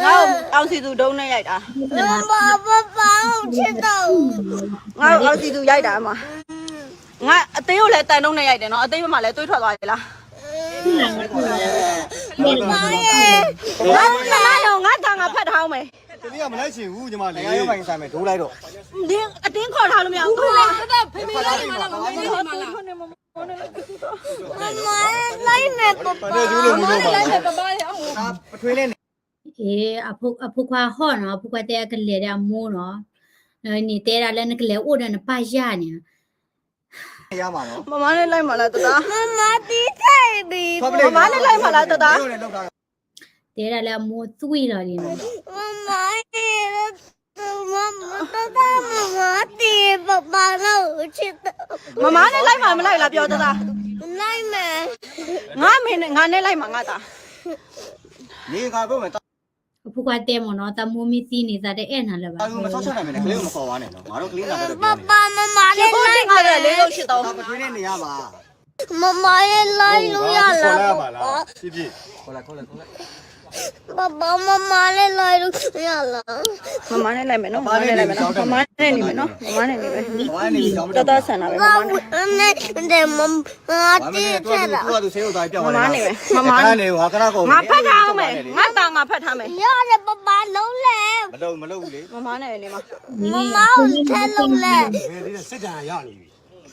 ငါ့ကို အောင်စည်သူ ဒုံးနဲ့ရိုက်တာ. မမ ပပ အောင်ချစ်တော့ဘူး. ငါ့ကို အောင်စည်သူ ရိုက်တာအမ. ငါအသေးကိုလည်း သံဒုံးနဲ့ရိုက်တယ်နော်, အသေးဘယ်မှာလဲ, သွေးထွက်သွားပြီလား. မမရေ, ငါ့သား ငါ့သား ငါဖတ်ထားအောင်မယ်. ကလေးက မလိုက်ချင်ဘူး ညီမလေး. အတင်းခေါ်ထားလို့မရဘူး. မမ လိုက်မယ် ပပ မမ လိုက်မယ် ပပ. အ့ အဖိခွါဟီၣ်နီၤ, အဖိခွါတဲအကလဲၤဒီးအမိၢ်နီၤ, န့ၣ်တဲဒၣ်လၢနကလဲၤအိၣ်ဒီးနပၢ်ယၢ်န့ၣ်. မမ လိုက်မှာလား တဒါ. မမ တီးထိုင်ပြီ. မမ လိုက်မှာလား တဒါ. တဲဒၣ်လၢအမိၢ်သွံၣ်လီၤန့ၣ်. မမ မမ တီး ပပ လိုက်ချင်တော့. မမ နဲ့ လိုက်မှာ မလိုက်လား ပြော တဒါ. လိုက်မယ်. ငါမင်းနဲ့ ငါနဲ့ လိုက်မှာ ငါသား. အဖိခွါတဲမ့ၢ်နီၤ, သးမိၢ်မ့ၢ်သံန့ၣ် သးတအဲၣ်နၤလၢၤဘၣ်. ပပ မမ လိုက် မမ လိုက်လို့ရလား. ပပ မမ လိုက် လိုက်လို့ရလား. မမ နဲ့ လိုက်မယ်နော်, မမ နဲ့ လိုက်မယ်နော်, မမ နဲ့ နေမယ်နော်, မမ နဲ့ နေမယ်. တသားဆန်တာပဲ, မမ နဲ့ မမ တီးထဲတာ. မမ နဲ့ မမ ငါဖတ်ထားအောင်မယ်, ငါ့သား ငါဖတ်ထားမယ်. ရတယ် ပပ လုံးလဲ. မလုပ်ဘူးလေ. မမ နဲ့ နေမှာ. မမ ကိုထဲလုံးလဲ.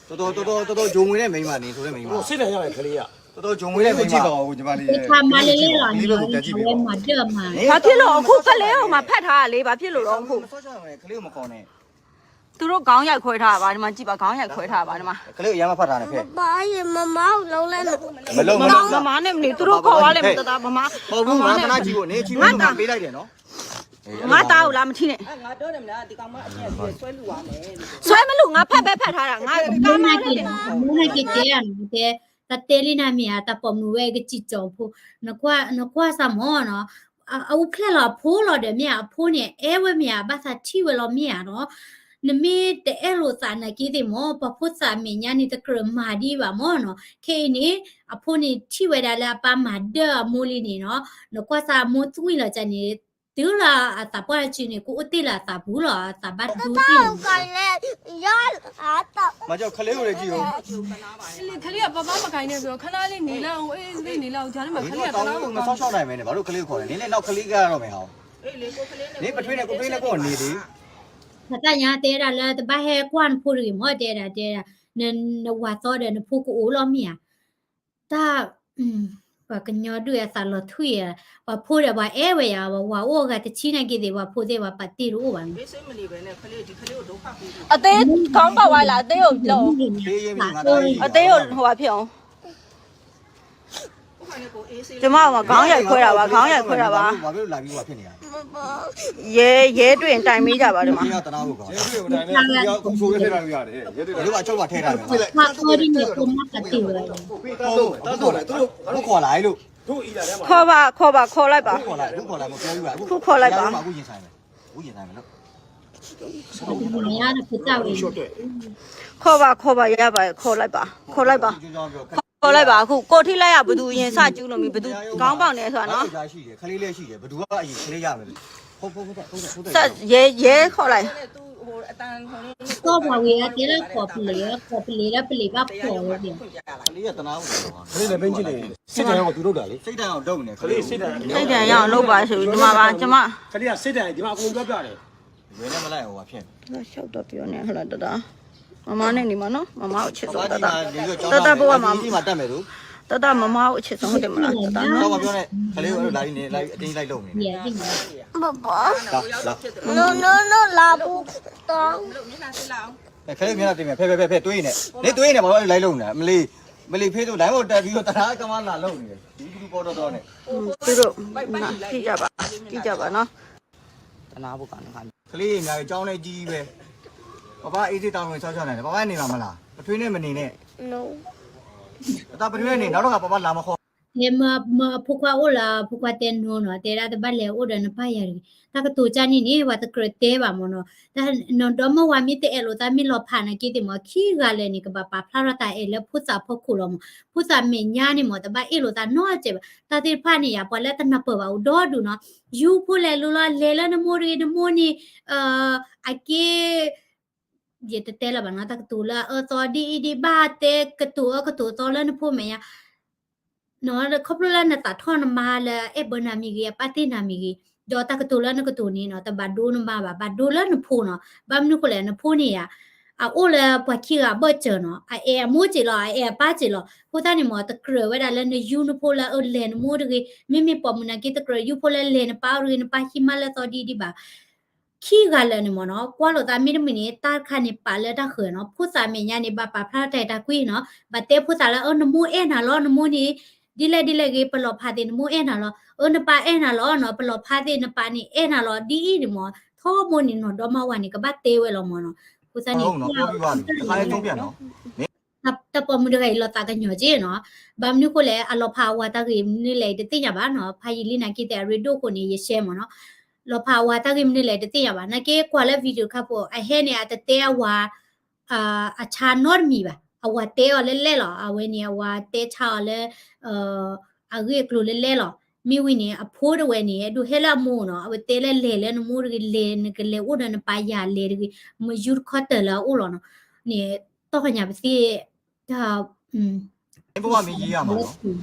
တော်တော် တော်တော် တော်တော် ယုံဝင်တဲ့ မိန်းမနေဆိုတဲ့ မိန်းမ။ စိတ်ဓာတ်ရတယ် ကလေးက။ တော်တော် ယုံဝင်တဲ့ မိန်းမ။ မလေးလေးလီၤ, ဘာဖြစ်လို့ အခု ကလေးကို မဖတ်ထားလေ, ဘာဖြစ်လို့လဲ အခု။ ကလေးကို မခေါ်နဲ့. သူတို့ ခေါင်းရိုက်ခွဲထားတာပါ, ဒီမှာ ကြည့်ပါ, ခေါင်းရိုက်ခွဲထားတာပါ, ဒီမှာ. ကလေးကို အရမ်းမဖတ်ထားနဲ့, ဖဲ. ဘာ မမ လုံးလဲ. မလုပ် မလုပ် မမ နဲ့ မနေ, သူတို့ ခေါ်သွားလိမ့်မယ်, တသား မမ. မဟုတ်ဘူး, ငါသနာ် ချီကို နင် ချီကို ငါပေးလိုက်တယ်နော်. ငါသားကို လာမထီနဲ့. ဆွဲမလို့, ငါဖတ်ပဲဖတ်ထားတာ, ငါကါမါန့ၣ်. မူနက့တဲ, တတဲလံနၤမ့ၢ်ဧါ, တၢ်ပိာ်မုၣ်ဝဲကစံၣ်ကၠီၤဖိ, နကွၢ်စၢ်မ့ၢ်နီၤ, အအိၣ်ဖျဲၣ်လီၤအဖိလီၤဒီးမ့ၢ်ဧါ, အဖိန့ၣ် အဲၣ်ဝဲမ့ၢ်ဧါ, ဘၣ်သးထံၣ်ဝဲလီၤမ့ၢ်ဧါနီၤ. နမ့ၢ်တအဲၣ်လိာ်သးနာ်က့သ့ၣ်မ့ၢ်, ပှၤဖိသၣ်မဲာ်ညါန့ၣ် တကြၢးမၤဒံးဘၣ်မ့ၢ်နီၤ. ခဲအံၤန့ၣ် အဖိန့ၣ်ထံၣ်ဝဲဒၣ်လၢအပၢ်မၤဒၢအမိၢ်လံန့ၣ်နီၤ, နကွၢ်စၢ်အမိၢ်သွံၣ်လီၤကန့ၣ်, တုၤလၢအသးပှၢ်တစုန့ၣ် ကအိၣ်တ့ၢ်လၢအသးပူၤလီၤ, အသးဘၣ်ဒိသံၣ်န့ၣ်. မကလေးကိုလည်းကြည့်ဦး. ကလေးက ပပ မကိုင်နဲ့ဆိုတော့ ခဏလေးနေလောက်ဦး, အေး အေး နေလောက်ဦး, ဒါနဲ့မှ ကလေးက တနားကို မစောင့်ရှောက်နိုင်မယ်နဲ့ ဘာလို့ကလေးကိုခေါ်လဲ, နည်းနည်းနောက်ကလေးကတော့မယ်ဟော. နည်းပထွေးနဲ့ ကိုထွေးနဲ့ ကိုယ့်အနေလေး. နတၢ်ညါတဲဒၣ်လၢ တဘၣ်ဟဲကွၢ်နဖိတဂ့ၤမ့ၢ်, တဲဒၣ် တဲဒၣ် နဝၤသီဒီးနဖိကအိၣ်လီၤမ့ၢ်ဧါ. တၢ် ပှၤကညီဒုးအသးလီၤထွံၣ်ဧါ, ပှၤဖိဒီးပှၤအဲၣ်ဝဲယါ, ပှၤဝၤအိၣ်အဂၤတဆံနာ်က့သ့ၣ်, ပှၤဖိသ့ၣ် ပှၤပာ်တ့ၢ်တအိၣ်ဘၣ်န့ၣ်. အသ့ခေါင်းပေါက်သွားလား, အသ့ကိုလုပ်, အသ့ကိုဟိုဟာဖြစ်အောင်. ကျမက ခေါင်းရိုက်ခွဲတာပါ, ခေါင်းရိုက်ခွဲတာပါ. ရဲ ရဲတွေ့ရင် တိုင်ပေးကြပါဒီမှာ. ရဲတွေ့ရင် တိုင်ပေးကြပါ. ရဲတွေ့ရင် တိုင်ပေးကြပါ. ရဲတွေ့ရင် တိုင်ပေးကြပါ. ခေါ်ပါ, ခေါ်ပါ, ခေါ်လိုက်ပါ. အခုခေါ်လိုက်ပါ. အခုခေါ်လိုက်ပါ. အခုရင်ဆိုင်မယ်. အခုရင်ဆိုင်မယ်လို့. ခေါ်ပါ, ခေါ်ပါ, ရပါတယ်, ခေါ်လိုက်ပါ, ခေါ်လိုက်ပါ. ခေါ်လိုက်ပါအခု ကိုထိလိုက်ရဘယ်သူအရင်စကျူးလို့မီး ဘယ်သူခေါင်းပေါက်နေဆိုတာနော် ခလေးလေးရှိတယ် ဘယ်သူကအရင်ခလေးရမယ် ဟုတ်ဟုတ်ဟုတ်ဟုတ်ဟုတ် ရဲရဲခေါ်လိုက် တော့ပါဝေးအတဲလၢခေါ်ပလီခေါ်ပလီလၢပလီဘၣ်ခေါ်ဝဲပြန်ခလေးရတနာဦးခလေးလည်းပင်းကြည့်လေစိတ်တန်အောင်သူတို့တာလေစိတ်တန်အောင်လုပ်နေခလေးစိတ်တန်စိတ်တန်ရအောင်လုပ်ပါဆိုပြီးဒီမှာပါကျမခလေးကစိတ်တန်ဒီမှာအကုန်ပြောပြတယ်ဝဲနဲ့မလိုက်အောင်ပါဖြစ်လျှောက်တော့ပြောနေဟလာတတာမမနဲ့နေမနော်မမကိုချစ်ဆုံးတတာတတာဘဝမှာမတတ်မယ်သူတတာမမကိုချစ်ဆုံးဟုတ်တယ်မလားတတာနော်တော့ပြောနေခလေးကိုလာနေလာအတင်းလိုက်လုပ်နေဘဘလာလာလာဘူးတော့ခဲမင်းတင်မယ်ဖဲဖဲဖဲဖဲတွေးနေနေတွေးနေဘာလို့လိုက်လို့နေမလီမလီဖေးတို့လိုက်လို့တက်ပြီးတော့တခါကမလာလို့နေဒီကူပေါ်တော့တော့နေသူတို့နာကြည့်ကြပါကြည့်ကြပါနော်တနာဖို့ကနခါကလေးများအကြောင်းနဲ့ကြီးပဲပပအေးစစ်တောင်းဝင်ဆောက်ရှောက်နေတယ်ပပနေပါမလားပထွေးနဲ့မနေနဲ့အတပထွေးနဲ့နောက်တော့ကပပလာမခေါ် ဟဲမမအဖိခွါအိၣ်လၢအဖိခွါတဲနီနီၤ တဲဒၣ်တဘၣ်လဲၤအိၣ်ဒီးနပၢ်ယၤတဂ့ၤ တၢ်ကတိၤကၢ်န့ၣ်န့ၣ် ပှၤတကြၢးတဲဘၣ်မ့ၢ်နီၤ တၢ်နီၤဒီမါဝၤမ့ၢ်တအဲၣ်လိာ်သးမ့ၢ်လီၤဖးနာ်က့သ့ၣ်မ့ၢ် ခံဂၤလၢာ်န့ၣ် ကဘၣ်ပာ်ဖျါထီၣ်တၢ်အဲၣ်လၢဖိသၣ်ဖီခိၣ်လီၤမ့ၢ် ဖိသၣ်မဲာ်ညါန့ၣ်မ့ၢ် တဘၣ်အဲၣ်လိာ်သးနီတစဲးဘၣ် တၢ်သ့ၣ်တဖၣ်န့ၣ်ယၤ ပှၤလၢတနၢ်ပၢၢ်ဘၣ်အိၣ်ဒီဒူၣ်နီၤ ယူဖိလဲၤလိၤလီၤ လဲၤလၢနမိၢ်တဂ့ၤ နမိၢ်န့ၣ် အက့ ယတတဲလၢၤဘၣ်နီၤ တၢ်ကတိၤလၢအအၢသီဒ်အံၤဒ်ဘၣ် တဲကတိၤအၢကတိၤသီလၢနဖိမဲာ်ညါ ခီဖျိလၢနသးထီၣ်နမါလၢအဲၣ်ဘၢနၤမ့ၢ်ဂ့ၤ အပၢ်တ့ၢ်နၤမ့ၢ်ဂ့ၤ ဒီးတၢ်ကတိၤလၢနကတိၤန့ၣ်နီၤ တဘၣ်ဒိနမါဘၣ် ဘၣ်ဒိလၢနဖိနီၤ ဘၣ်မနုၤဃိလဲၣ် နဖိန့ၣ်ယါ အအိၣ်လၢပှၤခံဂၤအဘၢၣ်စၢၤနီၤ အအဲၣ်အမိၢ်စ့ၢ်လီၤ အအဲၣ်အပၢ်စ့ၢ်လီၤ အဃိသတးန့ၣ်မ့ၢ် တကြၢးဝဲဒၣ်လၢနယူနဖိလၢအလဲၤနမိၢ်တဂ့ၤ မ့မ့ၢ်ပိာ်မုၣ်နာ်က့ တကြၢးယူဖိလၢလဲၤနပၢ်အိၣ်တဂ့ၤ နပၢ်ဟံးမါလၢသီဒ်ဒ်ဘၣ် ခံဂၤလၢာ်န့ၣ်မ့ၢ်နီၤ ကွၢ်လိာ်သးမ့တမ့ၢ်န့ၣ် တၢ်တခါန့ၣ်ပာ်လၢတၢ်ဃၢၤနီၤ ဖိသၣ်မဲာ်ညါန့ၣ် ဘၣ်ပာ်ဖျါထီၣ်တၢ်အဲၣ်တၢ်ကွံနီၤ ဘၣ်တဲဖိသၣ်လၢ အၢ နမိၢ်အဲၣ်နၤလီၤ နမိၢ်န့ၣ် ဒ်လဲၣ်ဒ်လဲၣ်ဂ့ၤ ပလီၤဖးသ့ၣ်နမိၢ်အဲၣ်နၤလီၤ အၢ နပၢ်အဲၣ်နၤလီၤနီၤ ပလီၤဖးသ့ၣ်နပၢ်န့ၣ်အဲၣ်နၤလီၤ ဒ်အံၤန့ၣ်မ့ၢ် ထီဘိန့ၣ်နီၤ ဒီမါဝၤန့ၣ် ကဘၣ်တဲဝဲလီၤမ့ၢ်နီၤ ဖိသၣ်န့ၣ် တၢ်ပိာ်မုၣ်တဂၤအံၤလီၤသးကညီၤက့နီၤ ဘၣ်မနုၤဃိလဲၣ် အလီၤဖးအဝၤတၢ်ဂ့ၢ်မနုၤလဲၣ် တသ့ၣ်ညါဘၣ်နီၤ ဖးယံာ်လံနာ်က့သ့ၣ် အရ့ဒိၣ်ဃိန့ၣ် ယရှဲမ့ၢ်နီၤ လီၤဖးအဝၤတၢ်ဂ့ၢ်မနုၤလဲၣ် တသ့ၣ်ညါဘၣ် နာ်က့ကွၢ်လၢ video ခါဖိ အဟဲန့ၣ် အတတဲအဝၤ အဆါနီတမံၤဘၣ် အဝၤတဲအီၤလၢလဲၣ်လီၤ အဝဲန့ၣ် အဝၤတဲဆါအီၤလၢ အဂ့ၢ်အကျိၤလၢလဲၣ်လီၤ မ့ၢ်ဝံၤန့ၣ် အဖိတဝဲန့ၣ် အဲၣ်ဒိးဟဲလၢအမိၢ်နီၤ အဝဲတဲလၢလဲၤလၢနမိၢ်တဂ့ၤ လဲၤနကလဲၤအိၣ်ဒီးနပၢ်ယၤလဲၤတဂ့ၤ မယူတခီတၢၢ်လၢအအိၣ်လီၤနီၤ န့ၣ် တီၢ်ကညးပသ့ၣ် တၢ် ဘဝမ့ၢ်ယံၤယၤမးနီၤ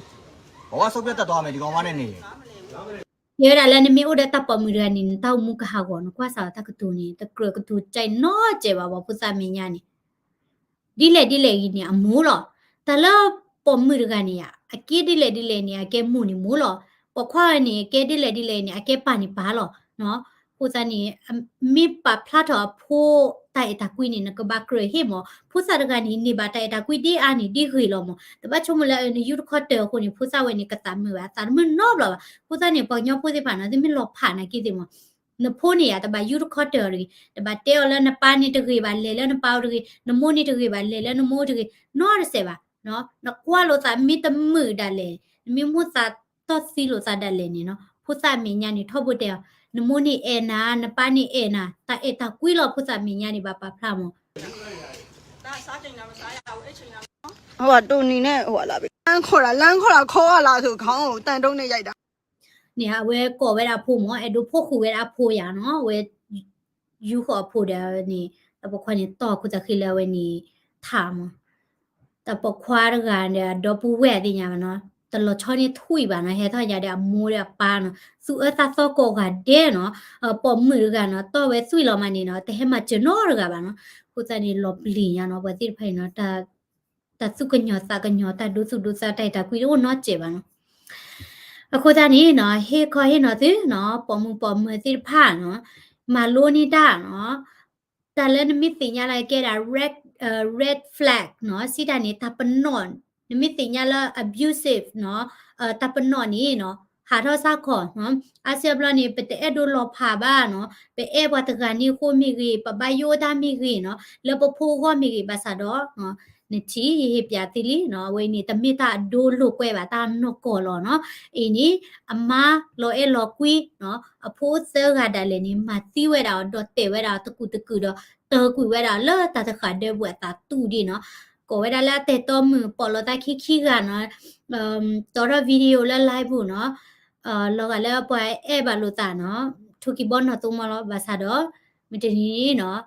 ဘဝဆုံးဖြတ်တတ်သွားမယ် ဒီကောင်မနဲ့နေရင် တဲဝဲဒၣ်လၢနမ့ၢ်အိၣ်ဒီးတၢ်ပိာ်မုၣ်တဂၤန့ၣ် နတၢ်အိၣ်မူကဟးဂီၤ နကွၢ်စးတၢ်ကတိၤန့ၣ် တကြၢးကတိၤကၠဲးနီတစဲးဘၣ် ပှၤဖိသၣ်မဲာ်ညါန့ၣ် ဒ်လဲၣ်ဒ်လဲၣ်ဂ့ၤန့ၣ် အမိၢ်လီၤ. တၢ်လၢပိာ်မုၣ်တဂၤန့ၣ် အကဲဒ်လဲၣ်ဒ်လဲၣ်န့ၣ် အကဲမိၢ်န့ၣ်မိၢ်လီၤ. ပိာ်ခွါဂၤန့ၣ် ကဲဒ်လဲၣ်ဒ်လဲၣ်န့ၣ် အကဲပၢ်န့ၣ်ပၢ်လီၤ. အဃိသတးန့ၣ် မ့ၢ်ပာ်ဖျါထီၣ်အဖိတၢ်အဲၣ်တၢ်ကွံန့ၣ် နကဘၣ်ကြၢးဟ့ၣ်မး. ဖိသၣ်တဂၤန့ၣ် န့ၢ်ဘၣ်တၢ်အဲၣ်တၢ်ကွံဒ်အါန့ၣ် ဒ်ဂ့ၤလီၤမး. တဘၣ်ဆိကမိၣ်လၢနယူတခီတၢၢ်အဃိန့ၣ် ဖိသၣ်ဝဲန့ၣ် ကသးမုာ်ဘၣ်, သးတမုာ်နီတဘျီဘၣ်. အဃိသတးန့ၣ် ပှၤကညီဖိသ့ၣ်တဖၣ်န့ၣ် သုမ့ၢ်လီၤဖးနာ်က့သ့ၣ်မး နဖိန့ၣ်ယါ တဘၣ်ယူတခီတၢၢ်အီၤတဂ့ၤ, တဘၣ်တဲအီၤလၢနပၢ်န့ၣ်တဂ့ၤဘၣ် လဲၤလၢနပၢ်အိၣ်တဂ့ၤ, နမိၢ်န့ၣ်တဂ့ၤဘၣ် လဲၤလၢနမိၢ်အိၣ်တဂ့ၤ, နီတစဲးဘၣ်. နကွၢ်လိာ်သးမ့ၢ်တမုာ်ဒၣ်လဲာ်, နမ့ၢ်မိၣ်သးတီၢ်သံလိာ်သးဒၣ်လဲာ်န့ၣ်နီၤ, ဖိသၣ်မဲာ်ညါန့ၣ် ထီဘိတဲအီၤ, နမိၢ်န့ၣ်အဲၣ်နၤ, နပၢ်န့ၣ်အဲၣ်နၤ, တၢ်အဲၣ်တၢ်ကွံလီၤ ဖိသၣ်မဲာ်ညါန့ၣ် ဘၣ်ပာ်ဖျါမး ဟိုကတူနေနဲ့ဟိုကလာပြီလမ်းခေါ်တာလမ်းခေါ်တာခေါ်လာဆိုခေါင်းကိုတန်တုံးနဲ့ရိုက်တာ န့ၣ် အဝဲကိးဝဲဒၣ်အဖိမး အဲၣ်ဒိးဖိဃုာ်ဝဲဒၣ်အဖိယါနီၤ အဝဲ ယူဃီၤအဖိဒီးန့ၣ် တၢ်ပိာ်ခွါန့ၣ်တီၢ်ခိၣ်သးဃံလၢအဝဲန့ၣ် ထးမး တၢ်ပိာ်ခွါတဂၤဒီး အဒီပုၢ်ဝဲၢ်အသ့ၣ်ညါဘၣ်နီၤ တလီၤဆီန့ၢ်ထွံၣ်ဘၣ်နီၤ ဟဲထီၣ်ယါဒီးအမိၢ်ဒီးအပၢ်နီၤ သူၣ်အၢသးသီကိးဂၤဒဲးနီၤ ပိာ်မုၣ်တဂၤနီၤ တီၢ်ဝဲသွံၣ်လီၤမးန့ၣ်နီၤ တဟဲမၤစၢၤနီတဂၤဘၣ်နီၤ အဃိသတးန့ၣ် လီၤပျံၤညါနီၤ ပှၤသ့ၣ်တဖၣ်အံၤနီၤ တၢ်သူၣ်ကညီၤသးကညီၤ တၢ်ဒိသူၣ်ဒိသး တၢ်အဲၣ်တၢ်ကွံတအိၣ်နီတစဲးဘၣ်နီၤ အဃိသတးန့ၣ်နီၤ ဟ့ၣ်ခီဟ့ၣ်နီၤသုနီၤ ပိာ်မုၣ်ပိာ်မၢၤသ့ၣ်တဖၣ်နီၤ မၤလိန့ၢ်တၢ်နီၤ တၢ်လၢနမ့ၢ်သ့ၣ်ညါလၢကဲဒၣ် red, red flag နီၤ စံးတၢ်န့ၣ် တၢ်ပနီၣ် နမ့ၢ်သ့ၣ်ညါလၢ abusive နီၤ တၢ်ပနီၣ်န့ၣ်နီၤ ဟးထီၣ်စၢ်ခီၣ်နီၤ အါစုအါဘျီန့ၣ် ပတအဲၣ်ဒိးလီၤဖးဘၣ်နီၤ ပအဲၣ်ပှၤတဂၤန့ၣ်အဃိမ့ၢ်ဂ့ၤ ပဘၣ်ယိၣ်တၢ်မ့ၢ်ဂ့ၤနီၤ လၢပဖိအဂီၢ်မ့ၢ်ဂ့ၤ ဘၣ်ဆၣ်ဒီး နထံၣ် ယဟ့ၣ်ပျးသ့လံနီၤ အဝဲအံၤန့ၣ် တမ့ၢ်တၢ်အဒိလိာ်ကွဲဘၣ် တၢ်နီၢ်ကီၢ်လီၤနီၤ အံၤန့ၣ် အမါလီၤအဲၣ်လီၤကွံနီၤ အဖိသၢဂၤဒၣ်လဲာ်န့ၣ် မၤသံဝဲဒၣ်အီၤ ဒီးတဲာ်ဝဲဒၣ်အီၤတကူာ်တကူာ်ဒီး တၢၤကွံာ်ဝဲဒၣ်အီၤလၢတၢ်တဃာ်ဒၢပူၤအသးတူၢ်ဒံးနီၤ ကိးဝဲဒၣ်လၢအတၢ်အဲၣ်တီမုၣ် ပိာ်လိာ်သးခံခံဂၤနီၤ, တီထီၣ် video လၢ live ပူၤနီၤ, လီၤဂာ်လၢပှၤအဲၣ်ဘၣ်လိာ်သးနီၤ, ထိၣ်ကံၢ်ဘီနီၢ်သိမီၤလီၤ, ဘၣ်ဆၣ်ဒီး မုၢ်တနံၤန့ၣ်နီၤ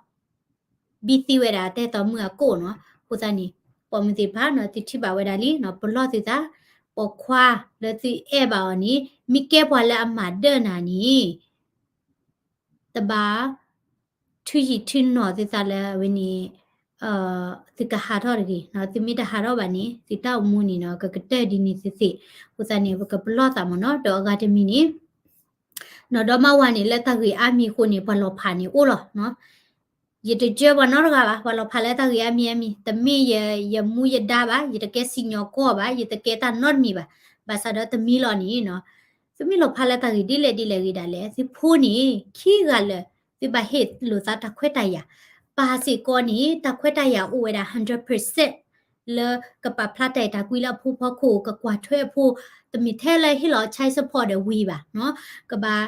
ဘံၣ်သံဝဲဒၣ်တၢ်အဲၣ်တီမုၣ်အကိၣ်နီၤ, အဃိသတးန့ၣ် ပိာ်မုၣ်သ့ၣ်တဖၣ်နီၤ သုထံၣ်ဘၣ်ဝဲဒၣ်လံနီၤ, ပလီၢ်သုသး, ပိာ်ခွါလၢသုအဲၣ်ဘၣ်အီၤန့ၣ် မ့ၢ်ကဲပှၤလၢအမၤဒၢၣ်နၤန့ၣ် တဘၣ် ထုယံာ်ထုနီၢ်သုသးလၢအဝဲန့ၣ် သုကဟးထီၣ်တဂ့ၤ, သုမ့ၢ်တဟးထီၣ်ဘၣ်န့ၣ် သုတၢ်အိၣ်မူန့ၣ်နီၤ ကကတၢၢ်ဒ်န့ၣ်သ့သ့, အဃိသတးန့ၣ် ပကပလီၢ်သးမ့ၢ်နီၤ, ဒီးအဂၤတမံၤန့ၣ် နီၢ်ဒီမါဝၤန့ၣ် လၢတၢ်ဂ့ၢ်အါမံၤအဃိန့ၣ် ပှၤလီၤဖးန့ၣ်အိၣ်လီၤနီၤ. ယတယၢပှၤနီတဂၤဘၣ်, ပှၤလီၤဖးလၢတၢ်ဂ့ၢ်အါမံၤအါမံၤ, တမ့ၢ်ယမူယဒါဘၣ်, ယတကဲစံၣ်ညီၣ်ကွီၢ်ဘၣ်, ယတကဲတၢ်နီတမံၤဘၣ်, ဘၣ်ဆၣ်ဒီးတမံၤလီၤန့ၣ်နီၤ, သုမ့ၢ်လီၤဖးလၢတၢ်ဂ့ၢ်ဒ်လဲၣ်ဒ်လဲၣ်ဂ့ၤဒၣ်လဲၣ်, သုဖိန့ၣ် ခံဂၤလၢာ် သုဘၣ်ဟ့ၣ်လိာ်သးတၢ်ခွဲးတၢ်ယာ်, ပၢ်စ့ၢ်ကီးန့ၣ် တၢ်ခွဲးတၢ်ယာ်အိၣ်ဝဲဒၣ် hundred percent လၢကပာ်ဖျါတၢ်အဲၣ်တၢ်ကွံလၢအဖိဖီခိၣ်, ကကွၢ်ထွဲအဖိ, တမ့ၢ်ထဲလၢဟ့ၣ်လီၤ child support ဒီးဝံၤဘၣ်နီၤ, ကဘၣ်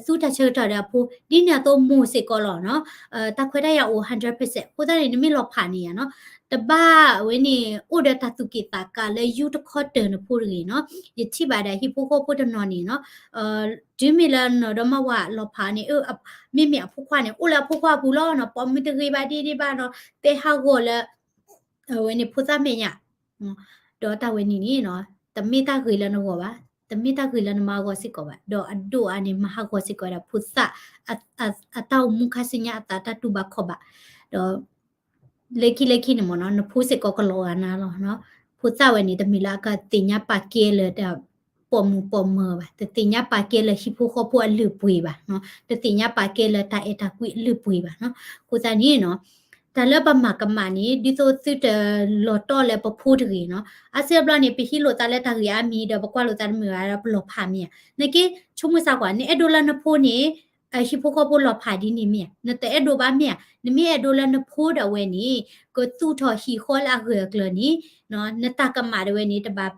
သူတၢ်ဆၢကတီၢ်ဒီးအဖိ, ဒ်န့ၣ်အသိးမိၢ်စ့ၢ်ကီးလီၤနီၤ, တၢ်ခွဲးတၢ်ယာ်အိၣ် hundred percent အဃိသတးန့ၣ် နမ့ၢ်လီၤဖးန့ၣ်ယါနီၤ, တဘၣ်ဝဲန့ၣ် အိၣ်ဒီးတၢ်သူၣ်က့ၣ်သးကါလၢယူတခီတၢၢ်နဖိတဂ့ၤနီၤ, ယထံၣ်ဘၣ်ဒၣ်ဟံၣ်ဖိဃီဖိတနီၤန့ၣ်နီၤ, တုၤမ့ၢ်လၢနီၢ်ဒီမါဝၤလီၤဖးန့ၣ် မ့မ့ၢ်အဖိခွါန့ၣ် အိၣ်လၢအဖိခွါအပူၤလီၤနီၤ, ပိာ်မုၣ်တဂ့ၤဘၣ်ဒ်ဒ်ဘၣ်နီၤ, တဲဟးဂီၤလၢ အဝဲန့ၣ်ဖိသၣ်မဲာ်ညါ, ဒီးတၢ်ဝဲန့ၣ်န့ၣ်နီၤ, တမ့ၢ်တၢ်ဂ့ၤလၢနဂီၢ်ဘၣ်, တမ့ၢ်တၢ်ဂ့ၤလၢနမါအဂီၢ်စ့ၢ်ကီးဘၣ်, ဒီးအဒိၣ်အါန့ၣ် မၤဟးဂီၤစ့ၢ်ကီးဝဲဒၣ်ဖိသၣ် အတၢ်အိၣ်မူခါဆူညါ အသးတၢ်တူၢ်ဘၣ်ခီၣ်ဘၣ်, ဒီး လၢခံလၢခံန့ၣ်မ့ၢ်နီၤ, နဖိစ့ၢ်ကီးကလီၤဂာ်နၤလီၤနီၤ, ဖိသၣ်ဝဲန့ၣ် တမ့ၢ်လၢအကသ့ၣ်ညါပာ်ကဲလၢ ပိာ်မုၣ်ပိာ်မၢၤဘၣ်, တသ့ၣ်ညါပာ်ကဲလၢဟံၣ်ဖိဃီဖိအလုၢ်အပှ့ၤဘၣ်နီၤ, တသ့ၣ်ညါပာ်ကဲလၢတၢ်အဲၣ်တၢ်ကွံအလုၢ်အပှ့ၤဘၣ်နီၤ, အဃိသတးန့ၣ်နီၤ, တၢ်လၢပမၤကမၣ်န့ၣ် ဒ်သိးသုတလီၤတီၢ်လၢပဖိတဂ့ၤနီၤ, အါစုအါဘျီန့ၣ် ပဟံးလိာ်သးလၢတၢ်ဂ့ၢ်အါမံၤဒီး ပကွၢ်လိာ်သးတမုာ်ဘၣ်ဒီးပလီၤဖးမ့ၢ်ဧါ, နာ်က့ ဆိကမိၣ်စ့ၢ်ကီး နအဲၣ်ဒိးလၢနဖိန့ၣ် ဟံၣ်ဖိဃီဖိလီၤဖးဒ်န့ၣ်မ့ၢ်ဧါ, နတအဲၣ်ဒိးဘၣ်မ့ၢ်ဧါ, နမ့ၢ်အဲၣ်ဒိးလၢနဖိဒၣ်ဝဲန့ၣ် ကသူၣ်ထီၣ်ဟံၣ်ဃီလၢအဂၢၢ်အကျၢၤန့ၣ် နတၢ်ကမၣ်ဒၣ်ဝဲန့ၣ် တဘၣ်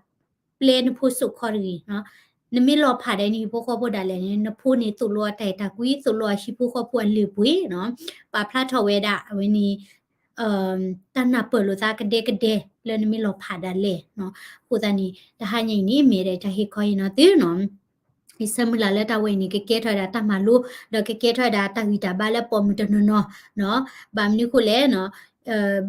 ပျဲနဖိစိာ်ခီတဂ့ၤ, နမ့ၢ်လီၤဖးဒီးနဟံၣ်ဖိဃီဖိဒၣ်လဲာ်န့ၣ် နဖိန့ၣ်သိၣ်လိအတၢ်အဲၣ်တၢ်ကွံ, သိၣ်လိအဟံၣ်ဖိဃီဖိအလုၢ်အပှ့ၤနီၤ, ပာ်ဖျါထီၣ်ဝဲဒၣ်အဝဲန့ၣ် တၢ်နၢ်ပၢၢ်လိာ်သးကဒဲကဒဲလၢနမ့ၢ်လီၤဖးဒၣ်လဲာ်နီၤ, အဃိသတးန့ၣ် တဟါညါအံၤန့ၣ် မ့ၢ်ဒၣ်တၢ်ဟ့ၣ်ခီဟ့ၣ်နီၤသုနီၤ ယဆၢမုၢ်လၢ်လၢတၢ်ဝဲအံၤန့ၣ် ကကဲထီၣ်ဝဲဒၣ်တၢ်မၤလိ ဒီးကကဲထီၣ်ဝဲဒၣ်တၢ်ဂံၢ်တၢ်ဘါလၢပိာ်မုၣ်တနီၤနီၤ, ဘၣ်မနုၤဃိလဲၣ်နီၤ,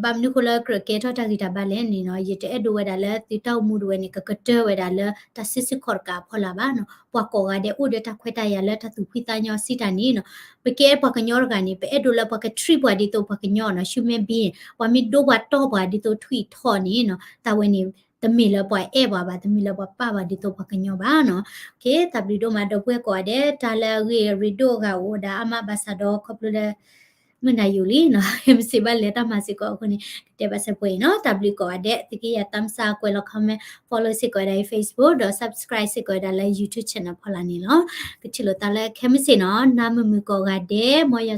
ဘၣ်မနုၤဃိလၢကြၢးကဲထီၣ်တၢ်ဂံၢ်တၢ်ဘါလဲၣ်န့ၣ်နီၤ, ယတအဲၣ်ဒိးဝဲဒၣ်လၢသုတၢ်အိၣ်မူဒၣ်ဝဲန့ၣ် ကကတၢၢ်ဝဲဒၣ်လၢတၢ်စုဆူၣ်ခီၣ်တကးအဖီလာ်ဘၣ်နီၤ, ပှၤကိးဂၤဒဲးအိၣ်ဒီးတၢ်ခွဲးတၢ်ယာ်လၢတၢ်သူၣ်ဖှံသးညီစံးတၢ်န့ၣ်နီၤ, ပကဲပှၤကညီတဂၤန့ၣ် ပအဲၣ်ဒိးလၢပှၤက treat ပှၤဒ်သိးပှၤကညီနီၤ, human being ပှၤမ့ၢ်ဒိပှၤတီၢ်ပှၤဒ်သိးထွံၣ်ထီၣ်န့ၣ်နီၤ, တၢ်ဝဲန့ၣ် တမ့ၢ်လၢပှၤအဲၣ်ပှၤဘၣ်, တမ့ၢ်လၢပှၤပာ်ပှၤဒ်သိးပှၤကညီဘၣ်နီၤ. တၢ်ဘျုးဒိၣ်မးဒီပုၢ်ဝဲၢ်ကိးဂၤဒဲး, တၢ်လၢအဂ့ၢ်အရ့ဒိၣ်အဂၤအိၣ်ဝဲဒၣ်အါမးဘၣ်ဆၣ်ဒီး ခီဖျိလၢ မုၢ်နၤယိာ်လံနီၤ, မ့ၢ်စံးဘၣ်လဲၤတၢ်မၤစ့ၢ်ကီးအဃိန့ၣ် ကတဲဘၣ်စဲးဖိအံၤနီၤ, တၢ်ဘျုးကိးဂၤဒဲး, သုကယၤသးစၢ်ကွဲးလီၤ comment, follow စ့ၢ်ကီးဝဲဒၣ်အံၤ Facebook ဒီး subscribe စ့ၢ်ကီးဝဲဒၣ်လၢ YouTube channel ဖီလာ်န့ၣ်လီၤ. ကထံၣ်လိာ်သးလၢခဲမုၢ်ဆ့ၣ်နီၤ, နၤမုာ်မုာ်ကိးဂၤဒဲး, မ်ယ